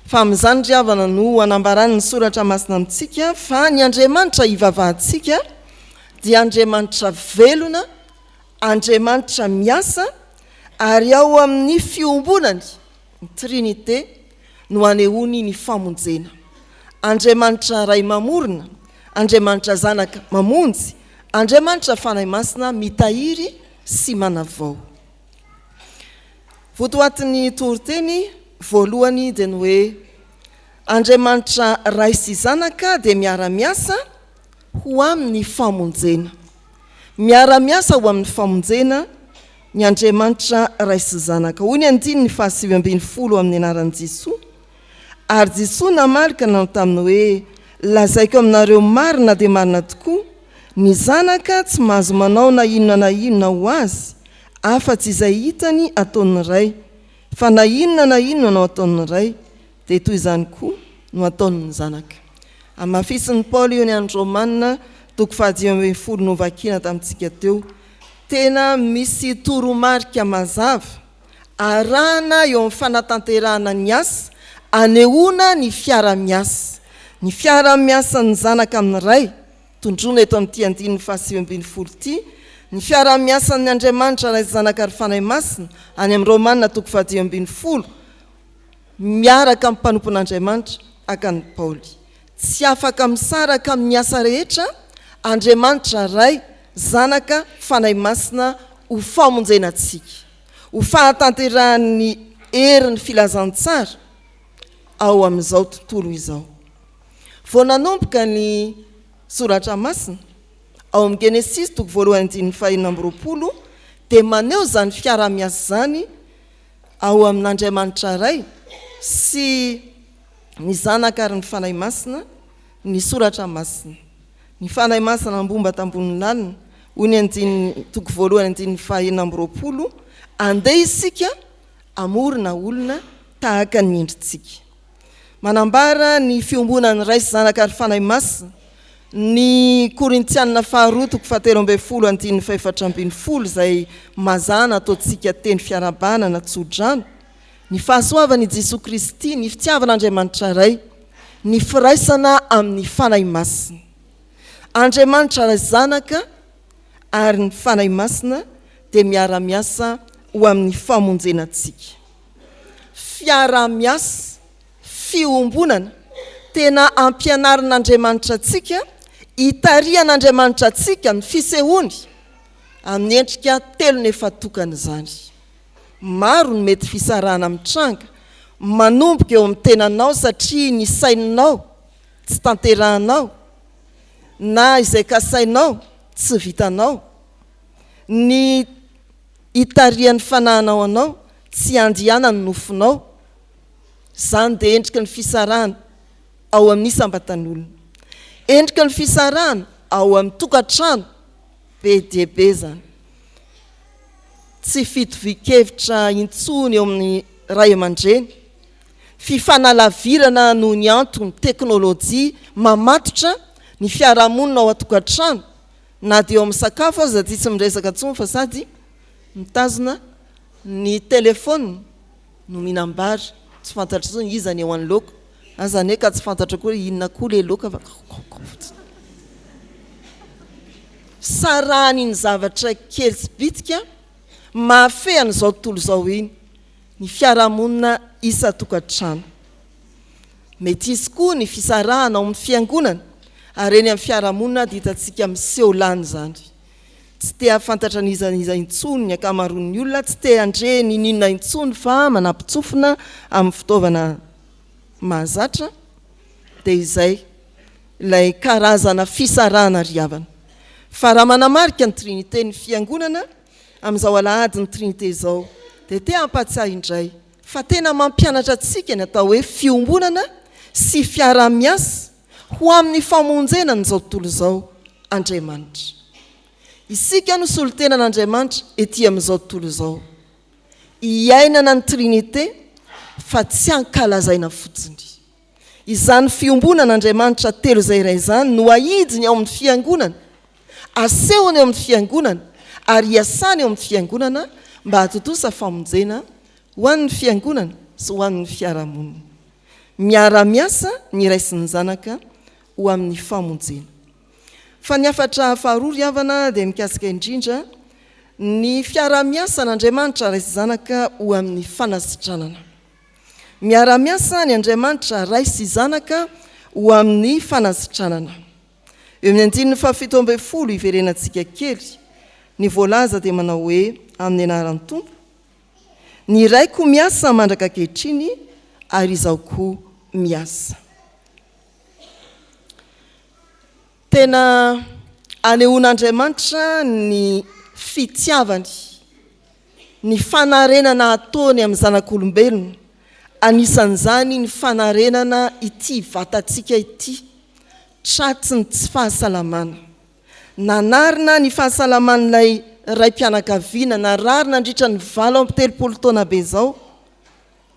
Fa amin'izany ry havana no anambaran'ny Soratra Masina amintsika fa ny Andriamanitra ivavahantsika dia Andriamanitra velona, Andriamanitra miasa ary ao amin'ny fiombonany, ny Trinite, no anehoany ny famonjena. Andriamanitra Ray mamorona, Andriamanitra Zanaka mamonjy, Andriamanitra Fanahy Masina mitahiry sy manavao. Votoatin'ny toriteny voalohany dia ny hoe Andriamanitra Ray sy Zanaka dia miara-miasa ho amin'ny famonjena. Miara-miasa ho amin'ny famonjena ny Andriamanitra Ray sy Zanaka. Hoy ny andininy faha-19 amin'ny anaran'i Jesoa, Ary Jesoa namaly ka nanao taminy hoe, Lazaiko aminareo marina dia marina tokoa, ny Zanaka tsy mahazo manao na inona na inona ho azy, afa-tsy izay hitany ataon'ny Ray, fa na inona na inona no ataon'ny Ray, dia toy izany koa no ataon'ny Zanaka. Hamafisin'i Paoly io ny any Romana toko faha-15 novakina tamintsika teo. Tena misy toromarika mazava arahana eo amin'ny fanatanterahana ny asa anehoana ny fiara-miasa. Ny fiara-miasan'ny Zanaka amin'ny Ray. Tondroina eto amin'ity andininy faha-19 ity ny fiaraha-miasan'ny Andriamanitra Ray sy Zanaka ary Fanahy Masina any amin'ny Romana toko faha-15 miaraka amin'ny mpanompon'Andriamanitra tahaka an'i Paoly. Tsy afaka misaraka amin'ny asa rehetra Andriamanitra Ray, Zanaka, Fanahy Masina ho famonjena antsika, ho fahatanterahan'ny herin'ny filazantsara ao amin'izao tontolo izao. Vao nanomboka ny Soratra Masina, ao amin'ny Genesisy toko voalohany andininy fahenina amby 20, dia maneho izany fiaraha-miasa izany ao amin'Andriamanitra Ray sy ny Zanaka ary ny Fanahy Masina ny Soratra Masina. Ny Fanahy Masina nambomba tambonin'ny lalina, hoy ny andininy toko voalohany andininy faha-26, Andeha isika hamorona olona tahaka ny endritsika. Manambara ny fiombonan'ny Ray sy Zanaka ary Fanahy Masina ny Korintianina faharoa toko fahatelo ambin'ny folo andininy fahefatra ambin'ny folo izay mazàna ataontsika teny fiarahabana na tsodrano, ny fahasoavan' i Jesoa Kristy, ny fitiavan' Andriamanitra Ray, ny firaisana amin' ny Fanahy Masina. Andriamanitra Ray Zanaka ary ny Fanahy Masina dia miara-miasa ho amin' ny famonjena antsika. Fiaraha-miasa, fiombonana, tena ampianarin'Andriamanitra antsika, itarihan'Andriamanitra antsika ny fisehoany amin'ny endrika telo nefa tokana izany. Maro ny mety fisarahana mitranga manomboka eo amin'ny tenanao satria ny saininao tsy tanterahanao na izay kasainao tsy vitanao, ny itarihan'ny fanahinao anao tsy andianan'ny nofonao. Izany dia endriky ny fisarahana ao amin'ny isam-batan'olona. Endriky ny fisarahana ao amin'ny tokantrano, be dia be izany. Tsy fitovian-kevitra intsony eo amin'ny ray aman-dreny, fifanalavirana noho ny antony teknolojia mamatotra ny fiarahamonina ao an-tokantrano, na dia eo amin'ny sakafo aza dia tsy miresaka intsony fa sady mitazona ny telephone no mihinam-bary, tsy fantatra intsony iza ny eo anoloako, aza anie ka tsy fantatra koa hoe inona koa le laoka fa kaokaoka fotsiny. Sarahan'iny zavatra kely sy bitika mahafehy an'izao tontolo izao iny ny fiarahamonina isan-tokantrano. Mety hisy koa ny fisarahana ao amin'ny fiangonana ary eny amin'ny fiarahamonina dia hitantsika miseho lany izany. Tsy te hahafantatra an'iza n'iza intsony ny ankamaroan'ny olona, tsy te handre n'inon'inona intsony fa manampin-tsofina amin'ny fitaovana mahazatra, dia izay ilay karazana fisarahana ry havana. Fa raha manamarika ny Trinite ny Fiangonana amin'izao alahadin'ny Trinite izao dia te hampatsiahy indray fa tena mampianatra antsika ny atao hoe fiombonana sy fiaraha-miasa ho amin'ny famonjena an'izao tontolo izao Andriamanitra. Isika no solontenan'Andriamanitra ety amin'izao tontolo izao. Iainana ny Trinite fa tsy ankalazaina fotsiny. Izany fiombonan'Andriamanitra telo izay iray izany no ahidiny ao amin'ny Fiangonana, asehony ao amin'ny Fiangonana ary iasany ao amin'ny Fiangonana mba hahatontosa famonjena ho an'ny Fiangonana sy ho an'ny fiarahamonina. Miara-miasa ny Ray sy ny Zanaka ho amin'ny famonjena. Fa ny hafatra faharoa ry havana dia mikasika indrindra ny fiaraha-miasan'Andriamanitra Ray sy Zanaka ho amin'ny fanasitranana. Miara-miasa ny Andriamanitra Ray sy Zanaka ho amin'ny fanasitranana. Eo amin'ny andininy fahafito ambin'ny folo hiverenantsika kely, ny voalaza dia manao hoe amin'ny anaran'ny Tompo, Ny Raiko miasa mandraka ankehitriny ary Izaho koa miasa. Tena anehoan'Andriamanitra ny fitiavany, ny fanarenana ataony amin'ny zanak'olombelona, anisan'izany ny fanarenana ity vatantsika ity tratry ny tsy fahasalamana. Nanarina ny fahasalaman'ilay raim-pianakaviana narary nandritra ny 38 taona be izao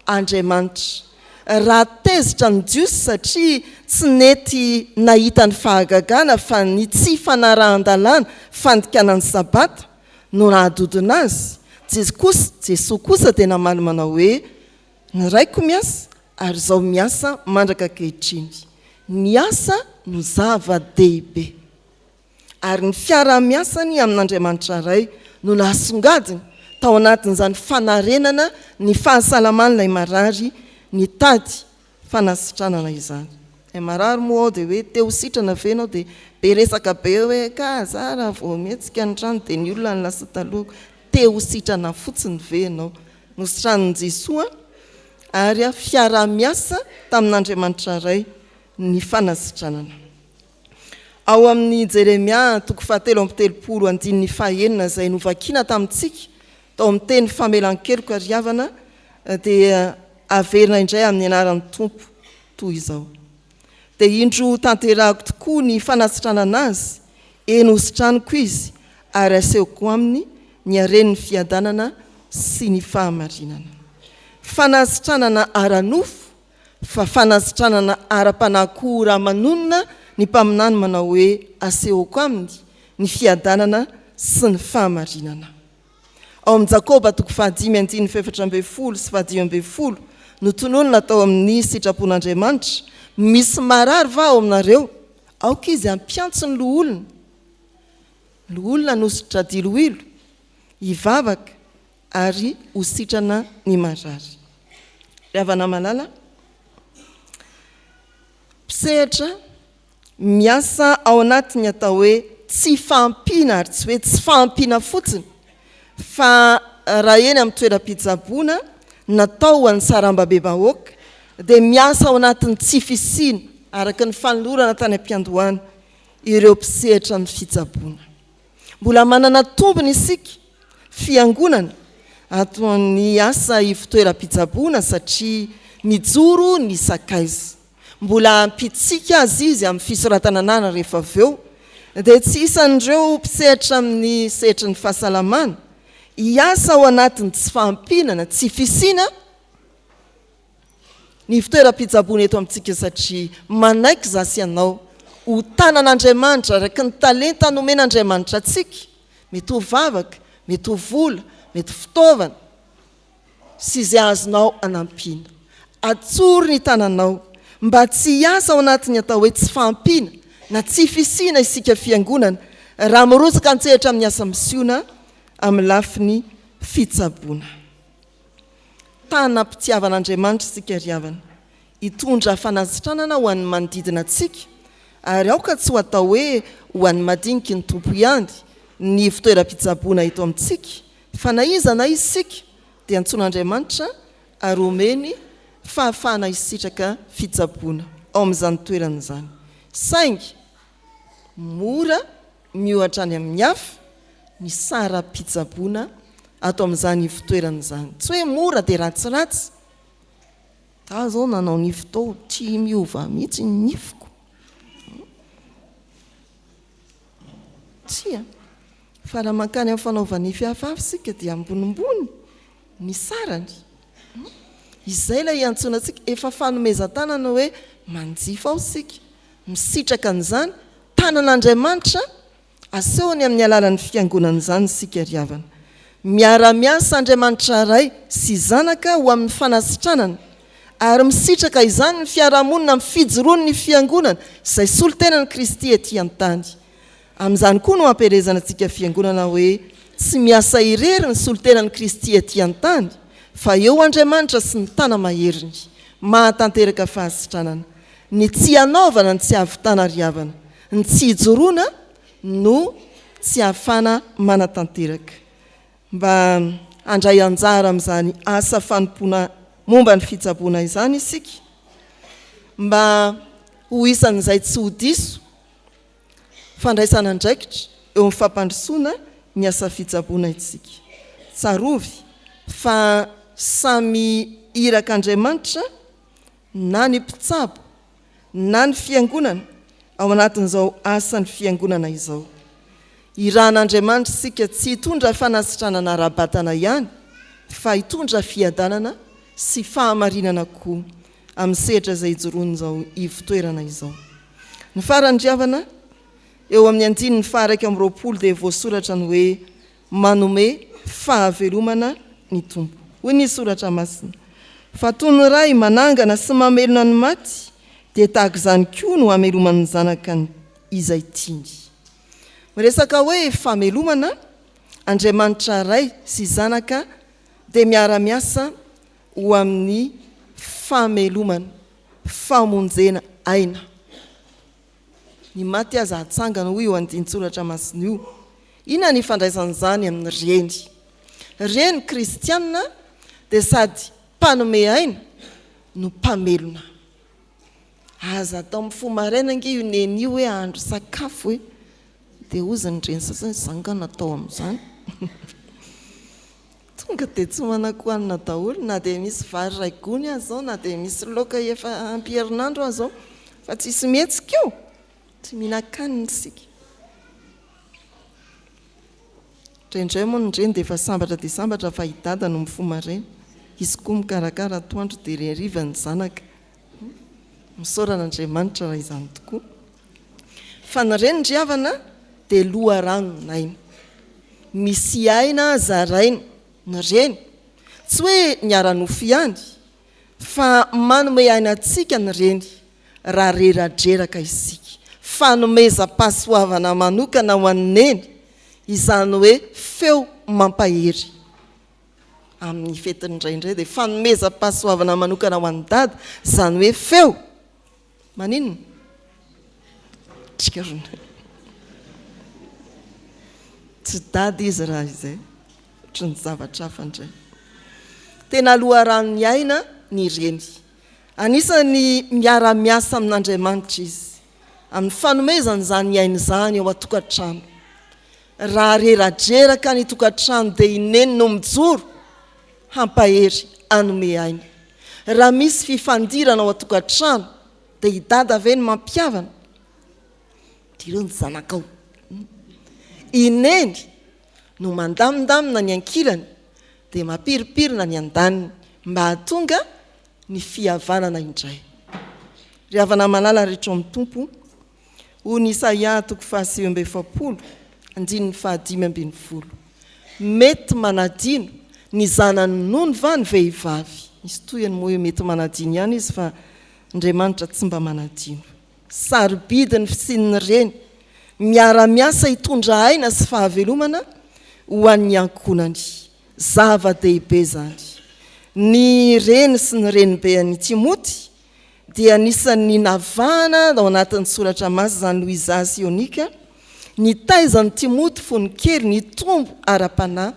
Andriamanitra. Raha tezitra ny Jiosy satria tsy nety nahita ny fahagagana fa ny tsy fanarahan-dalàna, fandikana ny Sabata, no nahadodona azy, Jesoa kosa dia namaly manao hoe, Ny Raiko miasa ary Izaho miasa mandraka ankehitriny. Ny asa no zava-dehibe. Ary ny fiaraha-miasany amin'Andriamanitra Ray no nahasongadiny tao anatin'izany fanarenana ny fahasalaman'ilay marary nitady fanasitranana izany. Ilay marary moa ao dia hoe te ho sitrana ve ianao dia be resaka be hoe ka za raha vao mihetsika ny trano dia ny olona no lasa taloha. Te ho sitrana fotsiny ve ianao? Nositranin'i Jesoa ary fiaraha-miasa tamin'Andriamanitra Ray ny fanasitranana. Ao amin'ny Jeremia toko fahatelo amby telopolo andininy fahenina izay novakina tamintsika tao amin'ny teny famelan-keloka ry havana dia averina indray amin'ny anaran'ny Tompo toy izao, Dia indro tanterahako tokoa ny fanasitranana azy, eny hositraniko izy ary asehoko aminy ny haren'ny fiadanana sy ny fahamarinana. Fanasitranana ara-nofo fa fanasitranana ara-panahy koa raha manonona ny mpaminany manao hoe asehoko aminy ny fiadanana sy ny fahamarinana. Ao amin'ny Jakoba toko fahadimy andininy fahefatra ambin'ny folo sy fahadimy ambin'ny folo no tononina tao amin'ny sitrapon'Andriamanitra, Misy marary va ao aminareo? Aoka izy hampiantso ny loholona, loholona hanosotra diloilo, hivavaka ary ho sitrana ny marary. Ry havana malala, mpisehatra miasa ao anatin'ny atao hoe tsy fahampiana ary tsy hoe tsy fahampiana fotsiny fa raha eny amin'ny toeram-pitsaboana natao ho an'ny sarambabem-bahoaka dia miasa ao anatin'ny tsy fisiana araka ny fanolorana tany am-piandohana ireo mpisehatra amin'ny fitsaboana. Mbola manana tombony isika, fiangonana, ato amin'ny asa ivotoeram-pitsaboana satria mijoro ny sakaiza. Mbola hampitsika azy izy amin'ny fisoratana anarana rehefa avy eo, dia tsy isan'ireo mpisehatra amin'ny sehatry ny fahasalamana hiasa ao anatin'ny tsy fahampiana na tsy fisiana ny fitoeram-pitsaboana eto amintsika satria manaiky izaho sy ianao ho tanan'Andriamanitra araka ny talenta nomen'Andriamanitra antsika, mety ho vavaka, mety ho vola, mety fitaovana sy izay azonao anampiana. Atsory ny tananao mba tsy hiasa ao anatin'ny atao hoe tsy fahampiana na tsy fisiana isika fiangonana raha mirotsaka an-tsehatra amin'ny asa misiona amin'ny lafiny fitsaboana. Tanam-pitiavan'Andriamanitra isika ry havana, hitondra fanasitranana ho an'ny manodidina antsika, ary aoka tsy ho atao hoe ho an'ny madiniky ny Tompo ihany ny ivon-toeram-pitsaboana eto amintsika, fa na iza na iza isika dia antsoin'Andriamanitra ary omeny fahafahana hisitraka fitsaboana ao amin'izany toerana izany. Saingy mora miohatra any amin'ny hafa ny saram-pitsaboana ato amin'izany ivon-toerana izany. Tsy hoe mora dia ratsiratsy. Za zao nanao nify tao, tsy miova mihitsy ny nifiko. Tsia. Fa raha mankany amin'ny fanaova-nify hafahafa isika dia ambonimbony ny sarany. Izay ilay iantsoana antsika, efa fanomezan-tanana hoe manjifa ao isika, misitraka an'izany, tanan'Andriamanitra asehony amin'ny alalan'ny fiangonana izany isika ry havana. Miara-miasa Andriamanitra Ray sy Zanaka ho amin'ny fanasitranana ary misitraka izany ny fiarahamonina amin'ny fijoroan'ny fiangonana izay solontenan'i Kristy ety an-tany. Amin'izany koa no ampielezana antsika fiangonana hoe tsy miasa irery ny solontenan'i Kristy ety an-tany fa eo Andriamanitra sy ny tana-maheriny mahatanteraka fahasitranana. Ny tsy hanaovana ny tsy hahavitana ry havana. Ny tsy hijoroana no tsy hahafana manatanteraka. Mba handray anjara amin'izany asa fanompoana momba ny fitsaboana izany isika, mba ho isan'izay tsy ho diso fandraisana andraikitra eo amin'ny fampandrosoana ny asa fitsaboana isika. Tsarovy fa samy irak'Andriamanitra na ny mpitsabo na ny fiangonana ao anatin'izao asan'ny fiangonana izao. Irahan'Andriamanitra isika tsy hitondra fanasitranana ara-batana ihany fa hitondra fiadanana sy fahamarinana koa amin'ny sehatra izay ijoroan'izao ivo-toerana izao. Ny farany ry havana, eo amin'ny andininy faha-21 dia voasoratra ny hoe Manome fahavelomana ny Tompo. Hoy ny Soratra Masina, Fa toy ny Ray manangana sy mamelona ny maty, dia tahaka izany koa no hameloman'ny Zanaka izay tiany. Miresaka hoe famelomana, Andriamanitra Ray sy Zanaka dia miara-miasa ho amin'ny famelomana, famonjena aina. Ny maty aza hatsangana hoy io andinin-tsoratra masina io. Inona ny ifandraisan'izany amin'ny reny? Reny kristiana dia sady mpanome aina no mpamelona. Aza atao mifoha maraina ange io neny io hoe hahandro sakafo e! Dia hozy ny reny sasany, za nga natao amin'izany? Tonga dia tsy manan-kohanina daholo na dia misy vary iray gony aza izao, na dia misy laoka efa ampy herinandro aza izao, fa tsisy mihetsika eo! Tsy mihinan-kanina isika. Indraindray moa ny reny dia efa sambatra dia sambatra fa i dada no mifoha maraina, izy koa mikarakara atoandro dia ry hariva ny zanaka. Misaora an'Andriamanitra raha izany tokoa. Fa ny reny ry havana dia loharanon'aina. Misy aina zaraina ny reny. Tsy hoe ny ara-nofo ihany fa manome aina antsika ny reny raha reradreraka isika. Fanomezam-pahasoavana manokana ho an'i Neny izany hoe feo mampahery. Amin'ny fetin'ny ray indray dia fanomezam-pahasoavana manokana ho an'i Dada izany hoe feo maninona? Tsikarona. Tsy Dada izy raha izay, ohatran'ny zavatra hafa indray. Tena loharanon'ny aina ny reny. Anisan'ny miara-miasa amin'Andriamanitra izy, amin'ny fanomezana izany aina izany ao an-tokantrano. Raha reradreraka ny tokantrano dia i Neny no mijoro hampahery, hanome aina. Raha misy fifandirana ao an-tokantrano dia i Dada ve no mampihavana? Dia ireo ny zanakao. I Neny no mandamindamina ny ankilany dia mampirimpirina ny andaniny mba hahatonga ny fihavanana indray. Ry havana malala rehetra ao amin'ny Tompo, hoy ny Isaia toko faha-49, andininy faha-15, Mety manadino ny zanany minono va ny vehivavy? Misy tohiny moa io mety manadino ihany izy fa Andriamanitra tsy mba manadino. Sarobidy ny fisian'ny reny miara-miasa hitondra aina sy fahavelomana ho an'ny ankohonany. Zava-dehibe izany. Ny reny sy ny renibe an'i Timoty dia anisan'ny navahana ao anatin'ny soratra masina izany Loiza sy Eonika, nitaiza an'i Timoty fony kely, nitombo ara-panahy,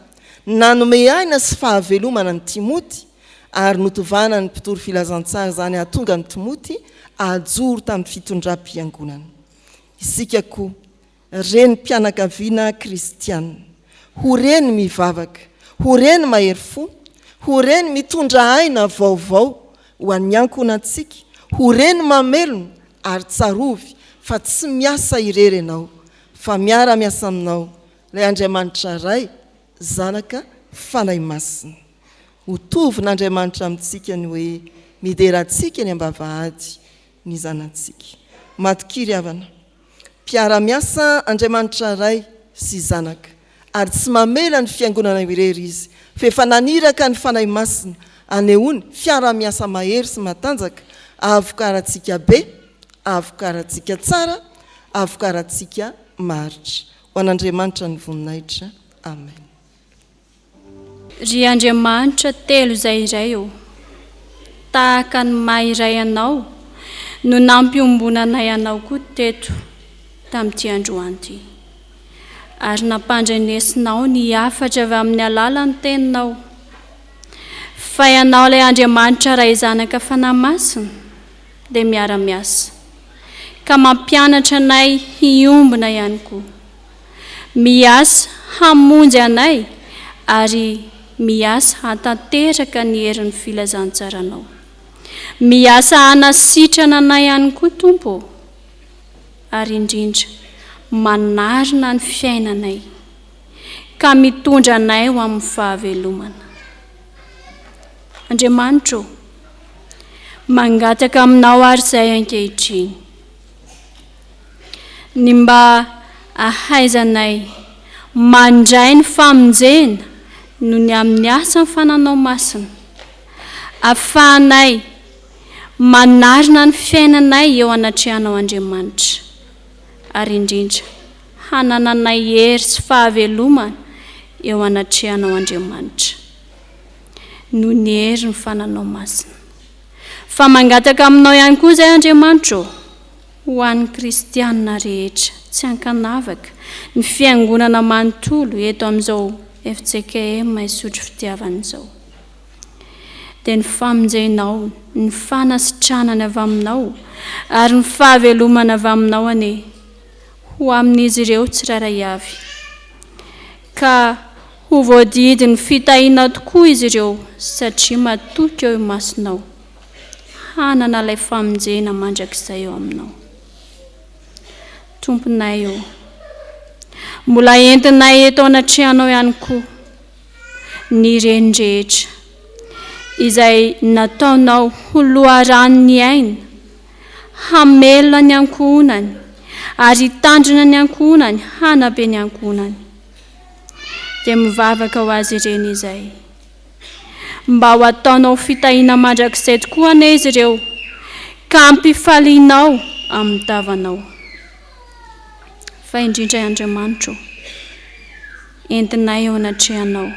nanome aina sy fahavelomana an'i Timoty, ary notovana ny mpitory filazantsara izany hahatonga an'i Timoty hahajoro tamin'ny fitondram-piangonana. Isika koa, renim-pianakaviana kristiana, ho reny mivavaka, ho reny mahery fo, ho reny mitondra aina vaovao ho an'ny ankohonantsika, ho reny mamelona ary tsarovy fa tsy miasa irery ianao fa miara-miasa aminao ilay Andriamanitra Ray, Zanaka, Fanahy Masina. Ho tovin'Andriamanitra amintsika ny hoe midera antsika eny am-bavahady ny zanantsika. Matokia ry havana. Mpiara-miasa Andriamanitra Ray sy Zanaka, ary tsy mamela ny Fiangonana ho irery Izy, fa efa naniraka ny Fanahy Masina hanehoany fiara-miasa mahery sy matanjaka hahavokarantsika be, hahavokarantsika tsara, hahavokarantsika maharitra. Ho an'Andriamanitra ny voninahitra. Amen. Ry Andriamanitra telo izay iray ô, tahaka ny maha iray Anao no nampiombonanay Anao koa teto tamin'ity androany ity. Ary nampandrenesinao ny hafatra avy amin'ny alalan'ny Teninao. Fa Ianao ilay Andriamanitra Ray Zanaka Fanahy Masina dia miara-miasa ka mampianatra anay hiombona ihany koa. Miasa hamonjy anay ary miasa hahatanteraka ny herin'ny filazantsaranao. Miasa hanasitrana anay ihany koa Tompo ô, ary indrindra manarina ny fiainanay ka mitondra anay ho amin'ny fahavelomana. Andriamanitra ô, mangataka aminao ary izay ankehitriny. Ny mba ahaizanay mandray ny famonjena noho ny amin'ny asan'ny Fananao Masina, afahanay manarina ny fiainanay eo anatrehanao Andriamanitra, ary indrindra. hanananay hery sy fahavelomana eo anatrehanao Andriamanitra noho ny herin'ny Fananao Masina. Fa mangataka aminao ihany koa izay Andriamanitra ô, ho an'ny kristianina rehetra tsy ankanavaka, ny fiangonana manontolo eto amin'izao fjkm Isotry Fitiavana izao. Dia ny famonjenao, ny fanasitranana avy aminao ary ny fahavelomana avy aminao anie ho amin'izy ireo tsirairay avy. Ka ho voadidin'ny fitahianao tokoa izy ireo satria matoky eo imasonao. Hanana ilay famonjena mandrakizay eo aminao. Tomponay ô, mbola entinay eto anatrehanao ihany koa ny reny rehetra izay nataonao ho loharanon'ny aina, hamelona ny ankohonany ary hitandrina ny ankohonany, hanabe ny ankohonany. Dia mivavaka ho azy ireny izay. Mba ho ataonao fitahiana mandrakizay tokoa anie izy ireo, ka hampifalianao amin'ny tavanao. Fa indrindra Andriamanitro ô, entinay eo anatrehanao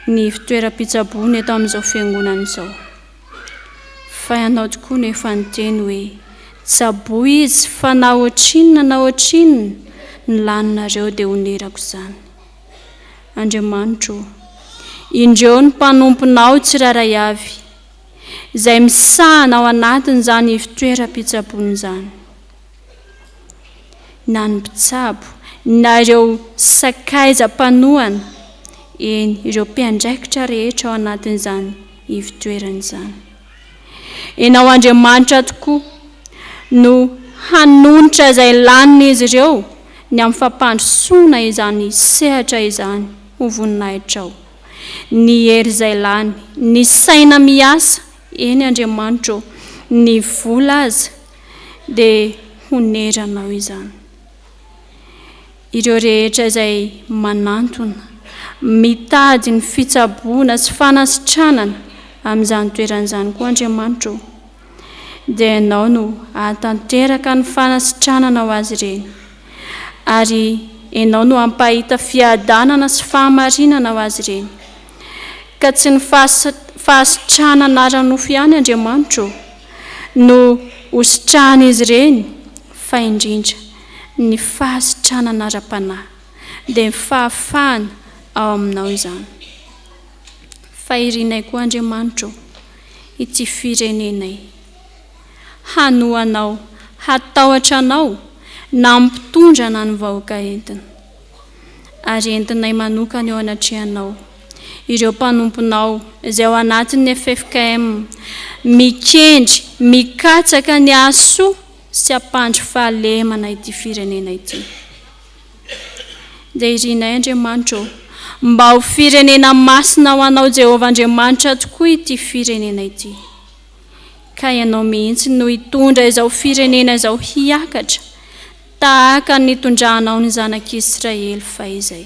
ny fitoeram-pitsaboana eto amin'izao fiangonana izao. Fa ianao tokoa no efa niteny hoe, Tsaboy izy fa na ohatrinona na ohatrinona ny laninareo dia honerako izany. Andriamanitro ô, indreo ny mpanomponao tsirairay avy, izay misahana ao anatin'izany ivon-toeram-pitsaboana izany, na ny mpitsabo, na ireo sakaiza mpanohana, eny, ireo mpiandraikitra rehetra ao anatin'izany ivon-toerana izany. Ianao Andriamanitra tokoa no hanonitra izay lanin'izy ireo ny amin'ny fampandrosoana izany sehatra izany ho voninahitrao. Ny hery izay lany, ny saina miasa, eny Andriamanitra ô, ny vola aza dia honeranao izany. Ireo rehetra izay manantona, mitady ny fitsaboana sy fanasitranana amin'izany toerana izany koa Andriamanitra ô, dia Ianao no hahatanteraka ny fanasitranana ho azy ireny, ary Ianao no hampahita fiadanana sy fahamarinana ho azy ireny. Ka tsy ny fahasitranana ara-nofo ihany Andriamanitra ô, no hositrahan'izy ireny fa indrindra ny fahasitranana ara-panahy, dia ny fahafahana ao aminao izany. Fa irinay koa Andriamanitra ô, ity firenenay, hanoa Anao, hatahotra Anao, na ny mpitondra na ny vahoaka entina. Ary entinay manokana eo anatrehanao, ireo mpanomponao izay ao anatin'ny ffkm, mikendry, mikatsaka ny hahasoa sy hampandry fahalemana ity firenena ity. Dia irinay, Andriamanitra ô, mba ho firenena masina ho Anao Jehovah Andriamanitra tokoa ity firenena ity. Ka Ianao mihitsy no hitondra izao firenena izao hiakatra tahaka ny nitondranao ny zanak'Israely fahizay.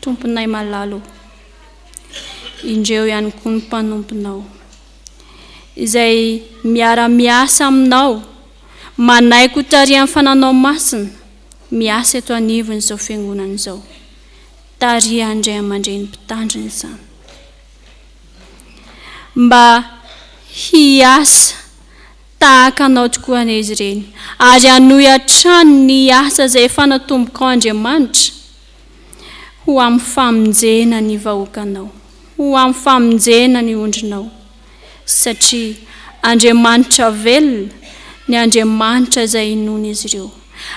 Tomponay malala ô, indreo ihany koa ny mpanomponao, izay miara-miasa aminao, manaiky ho tarihan'ny Fananao Masina, miasa eto anivon'izao fiangonana izao. Tarihan'ny ray aman-dreny mpitandrina izany. Mba hiasa tahaka anao tokoa anie izy ireny, ary hanohy hatrany ny asa izay efa natombokao Andriamanitra, ho amin'ny famonjena ny vahoakanao, ho amin'ny famonjena ny ondrinao, satria Andriamanitra velona ny Andriamanitra izay inoan'izy ireo,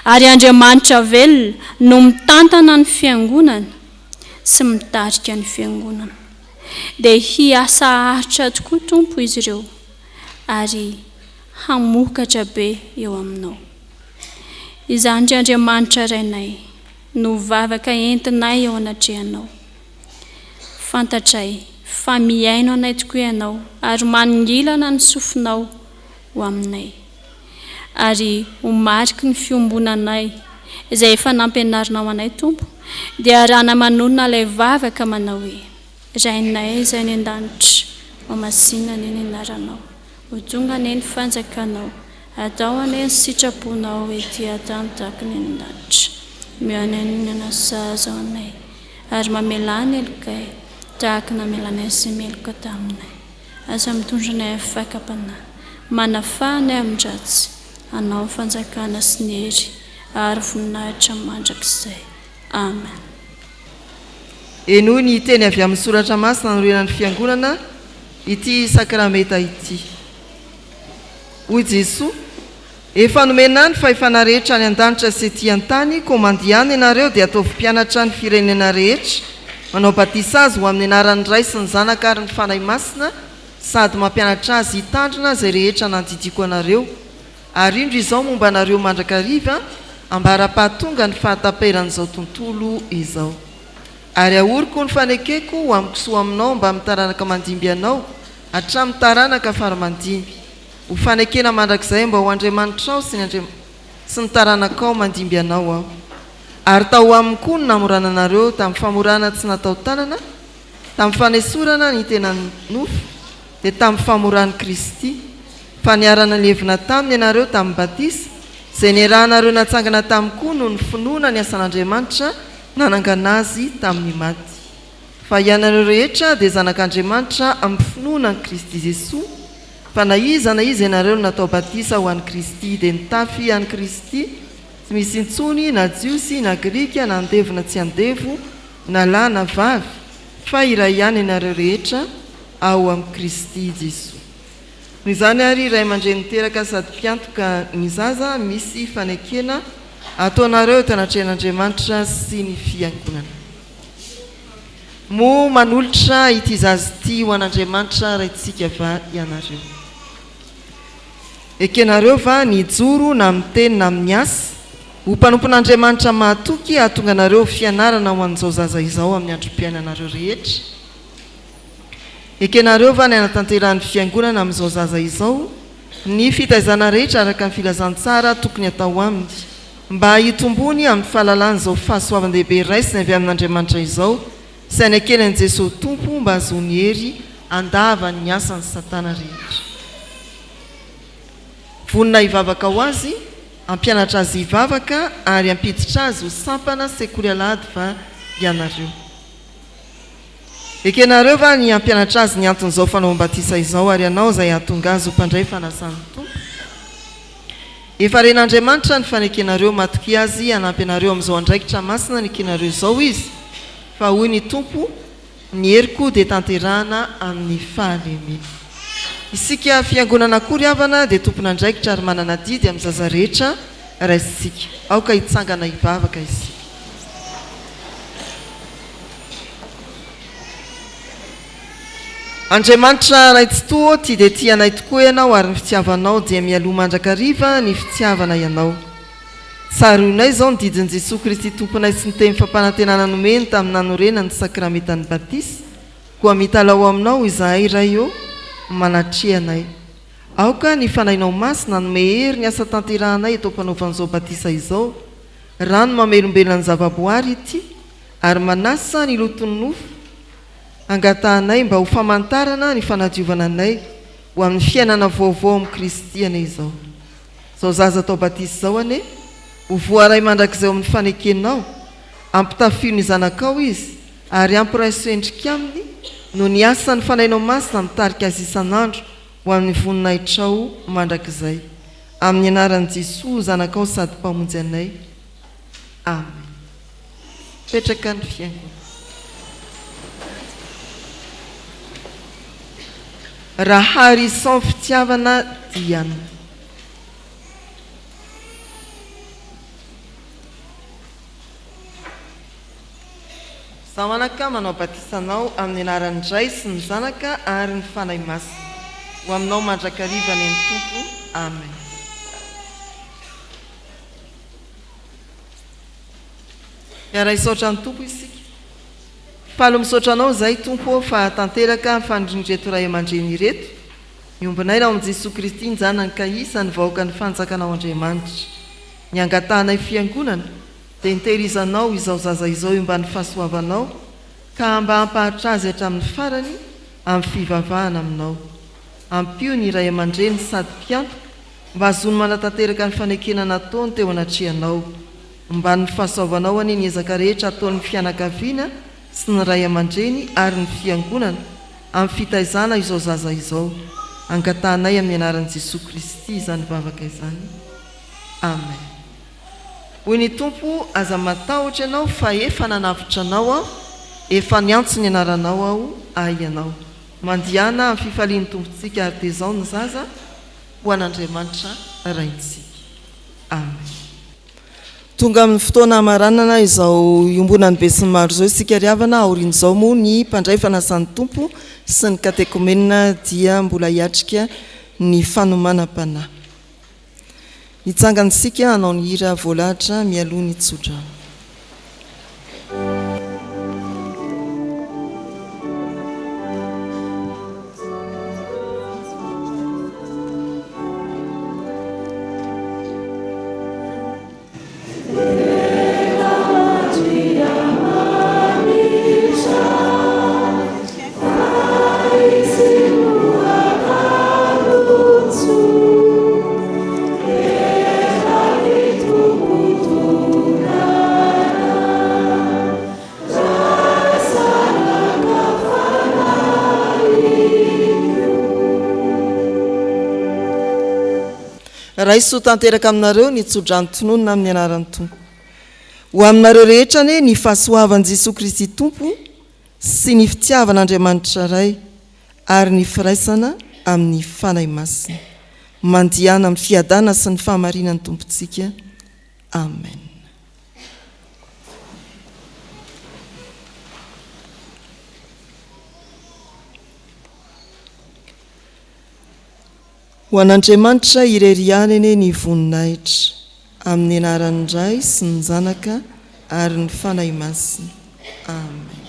ary Andriamanitra velona no mitantana ny fiangonana sy mitarika ny fiangonana. Dia hiasa haharitra tokoa Tompo izy ireo ary hamokatra be eo aminao. Izany ry Andriamanitra Rainay no vavaka entinay eo anatrehanao. Fantatray fa mihaino anay tokoa Ianao ary manongilana ny sofinao ho aminay. Ary ho mariky ny fiombonanay izay efa nampianarinao anay Tompo dia arahana manonona ilay vavaka manao hoe, Rainay izay any an-danitra, ho masina anie ny anaranao. Ho tonga anie ny fanjakanao. Atao anie ny sitraponao ety an-tany tahaka ny any an-danitra. Omeo anay ny hanina sahaza ho anay, ary mamelà ny helokay, tahaka ny namelanay izay meloka taminay. Aza mitondra anay amin'ny fakam-panahy. Manafaha anay amin-dratsy. Anao ny fanjakana sy ny hery ary voninahitra mandrakizay. Amen. Henoy ny teny avy amin'ny Soratra Masina nanorenan'ny Fiangonana ity sakramenta ity. Hoy Jesoa, Efa nomena ahy ny fahefana rehetra any an-danitra sy ety an-tany, koa mandehana ianareo dia ataovy mpianatra ny firenena rehetra, manao batisa azy ho amin'ny anaran'ny Ray sy ny Zanaka ary ny Fanahy Masina, sady mampianatra azy hitandrina izay rehetra nandidiako anareo. Ary indro izao momba anareo mandrakariva, ambara-pahatonga ny fahataperan'izao tontolo izao. Ary ahoriko ny fanekeko ho amiko sy ho aminao mbamin'ny taranaka mandimby anao, hatramin'ny taranaka fara-mandimby. Ho fanekena mandrakizay mba ho Andriamanitrao sy ny Andriam sy ny taranakao mandimby anao Aho. Ary tao aminy koa no namorana anareo tamin'ny famorana tsy natao tanana, tamin'ny fanesorana ny tenan'ny nofo, dia tamin'ny famoran'i Kristy, fa niara-nalevina taminy ianareo tamin'ny batisa, izay niarahanareo natsangana taminy koa noho ny finoana ny asan'Andriamanitra nanangana azy tamin'ny maty. Fa ianareo rehetra dia zanak'Andriamanitra amin'ny finoana an'i Kristy Jesoa, fa na iza na iza ianareo no natao batisa ho an'i Kristy dia nitafy an'i Kristy, tsy misy intsony na Jiosy na Grika na andevo na tsy andevo, na lahy na vavy, fa iray ihany ianareo rehetra ao amin'i Kristy Jesoa. Noho izany àry, ray aman-dreny niteraka sady mpiantoka ny zaza, misy fanekena ataonareo eto anatrehan'Andriamanitra sy ny Fiangonana. Moa manolotra ity zaza ity ho an'Andriamanitra Raintsika va ianareo? Ekenareo va ny hijoro na amin'ny teny na amin'ny asa, ho mpanompon'Andriamanitra mahatoky hahatonga anareo ho fianarana ho an'izao zaza izao amin'ny androm-piainanareo rehetra? Ekenareo va ny hanatanterahan'ny Fiangonana amin'izao zaza izao ny fitaizana rehetra araka ny filazantsara tokony hatao aminy, mba hitomboany amin'ny fahalalana izao fahasoavan-dehibe raisiny avy amin'Andriamanitra izao sy hanekeny an'i Jesoa Tompo mba hahazoany hery handava ny asan'i Satana rehetra. Vonona hivavaka ho azy, hampianatra azy hivavaka ary hampiditra azy ho sampana sekoly alahady va ianareo? Ekenareo va ny hampianatra azy ny anton'izao fanaovam-batisa izao ary hanao izay hahatonga azy ho mpandray fanasan'ny Tompo? Efa ren'Andriamanitra ny fanekenareo, matokia Azy hanampy anareo amin'izao andraikitra masina nekenareo izao Izy, fa hoy ny Tompo, Ny heriko dia tanterahana amin'ny fahalemena. Isika Fiangonana koa ry havana dia tompon'andraikitra ary manana adidy amin'ny zaza rehetra raisintsika. Aoka hitsangana hivavaka isika. Andriamanitra Ray Tsitoha ô, tia dia tia anay tokoa Ianao ary ny fitiavanao dia mialoha mandrakariva ny fitiavana Ianao. Tsaroinay izao ny didin'i Jesoa Kristy Tomponay sy ny teny fampanantenana nomeny tamin'ny nanorenany ny sakramentan'ny batisa, koa mitalaho Aminao izahay Ray ô, manatreha anay. Aoka ny Fanahinao Masina hanome hery ny asa tanterahanay eto am-panaovan'izao batisa izao, rano mamelombelona ny zavaboary ity ary manasa ny loton'ny nofo, angatahanay mba ho famantarana ny fanadiovana anay ho amin'ny fiainana vaovao amin'i Kristy anie izao. Izao zaza atao batisa izao anie ho voaray mandrakizay ao amin'ny fanekenao, ampitafio ny zanakao izy ary ampiraiso endrika aminy noho ny asan'ny Fanahinao Masina mitarika azy isan'andro ho amin'ny voninahitrao mandrakizay. Amin'ny anaran'i Jesoa Zanakao sady Mpamonjy anay. Amen. Mipetraka ny fiangonana. Raharison Fitiavana Diana. Izaho anaka manao batisa anao amin'ny anaran'ny Ray sy ny Zanaka ary ny Fanahy Masina. Ho aminao mandrakariva anie ny Tompo. Amen. Miara-hisaotra ny Tompo isika. Faly misaotra Anao izahay Tompo ô fa tanteraka ny fanirian'ireto ray aman-dreny ireto. Miombon'aina ao amin'i Jesoa Kristy ny Zanany ka isan'ny vahoakan'ny fanjakanao Andriamanitra. Ny angatahanay Fiangonana dia nitehirizanao izao zaza izao eo ambany fahasoavanao ka mba hampaharitra azy hatramin'ny farany amin'ny fivavahana aminao. Ampio ny ray aman-dreny sady mpiantoka. Mba hahazoany manatanteraka ny fanekena nataony teo anatrehanao. Omban'ny fahasoavanao anie ny ezaka rehetra ataon'ny fianakaviana sy ny ray aman-dreny ary ny fiangonana amin'ny fitaizana izao zaza izao. Angatahanay amin'ny anaran'i Jesoa Kristy izany vavaka izany. Amen. Hoy ny Tompo, Aza matahotra ianao fa efa nanavotra anao Aho, efa niantso ny anaranao Aho, ahy ianao. Mandihana amin'ny fifalian'ny Tompontsika ary tezao ny zaza ho an'Andriamanitra Raintsika. Amen. Tonga amin'ny fotoana hamaranana izao iombonan'ny besinimaro izao isika ry havana, aorian'izao moa ny mpandray fanasan'ny Tompo sy ny katekomenina dia mbola hiatrika ny fanomanam-panahy. Hitsangana isika hanao ny hira voalahatra mialoha ny tsodrano. Raiso tanteraka aminareo ny tsodrano tononina amin'ny anaran'ny Tompo. Ho aminareo rehetra anie ny fahasoavan'i Jesoa Kristy Tompo sy ny fitiavan'Andriamanitra Ray ary ny firaisana amin'ny Fanahy Masina. Mandihana amin'ny fiadana sy ny fahamarinan'ny Tompontsika. Amen. Ho an'Andriamanitra irery ihany anie ny voninahitra, amin'ny anaran'ny Ray sy ny Zanaka ary ny Fanahy Masina. Amen.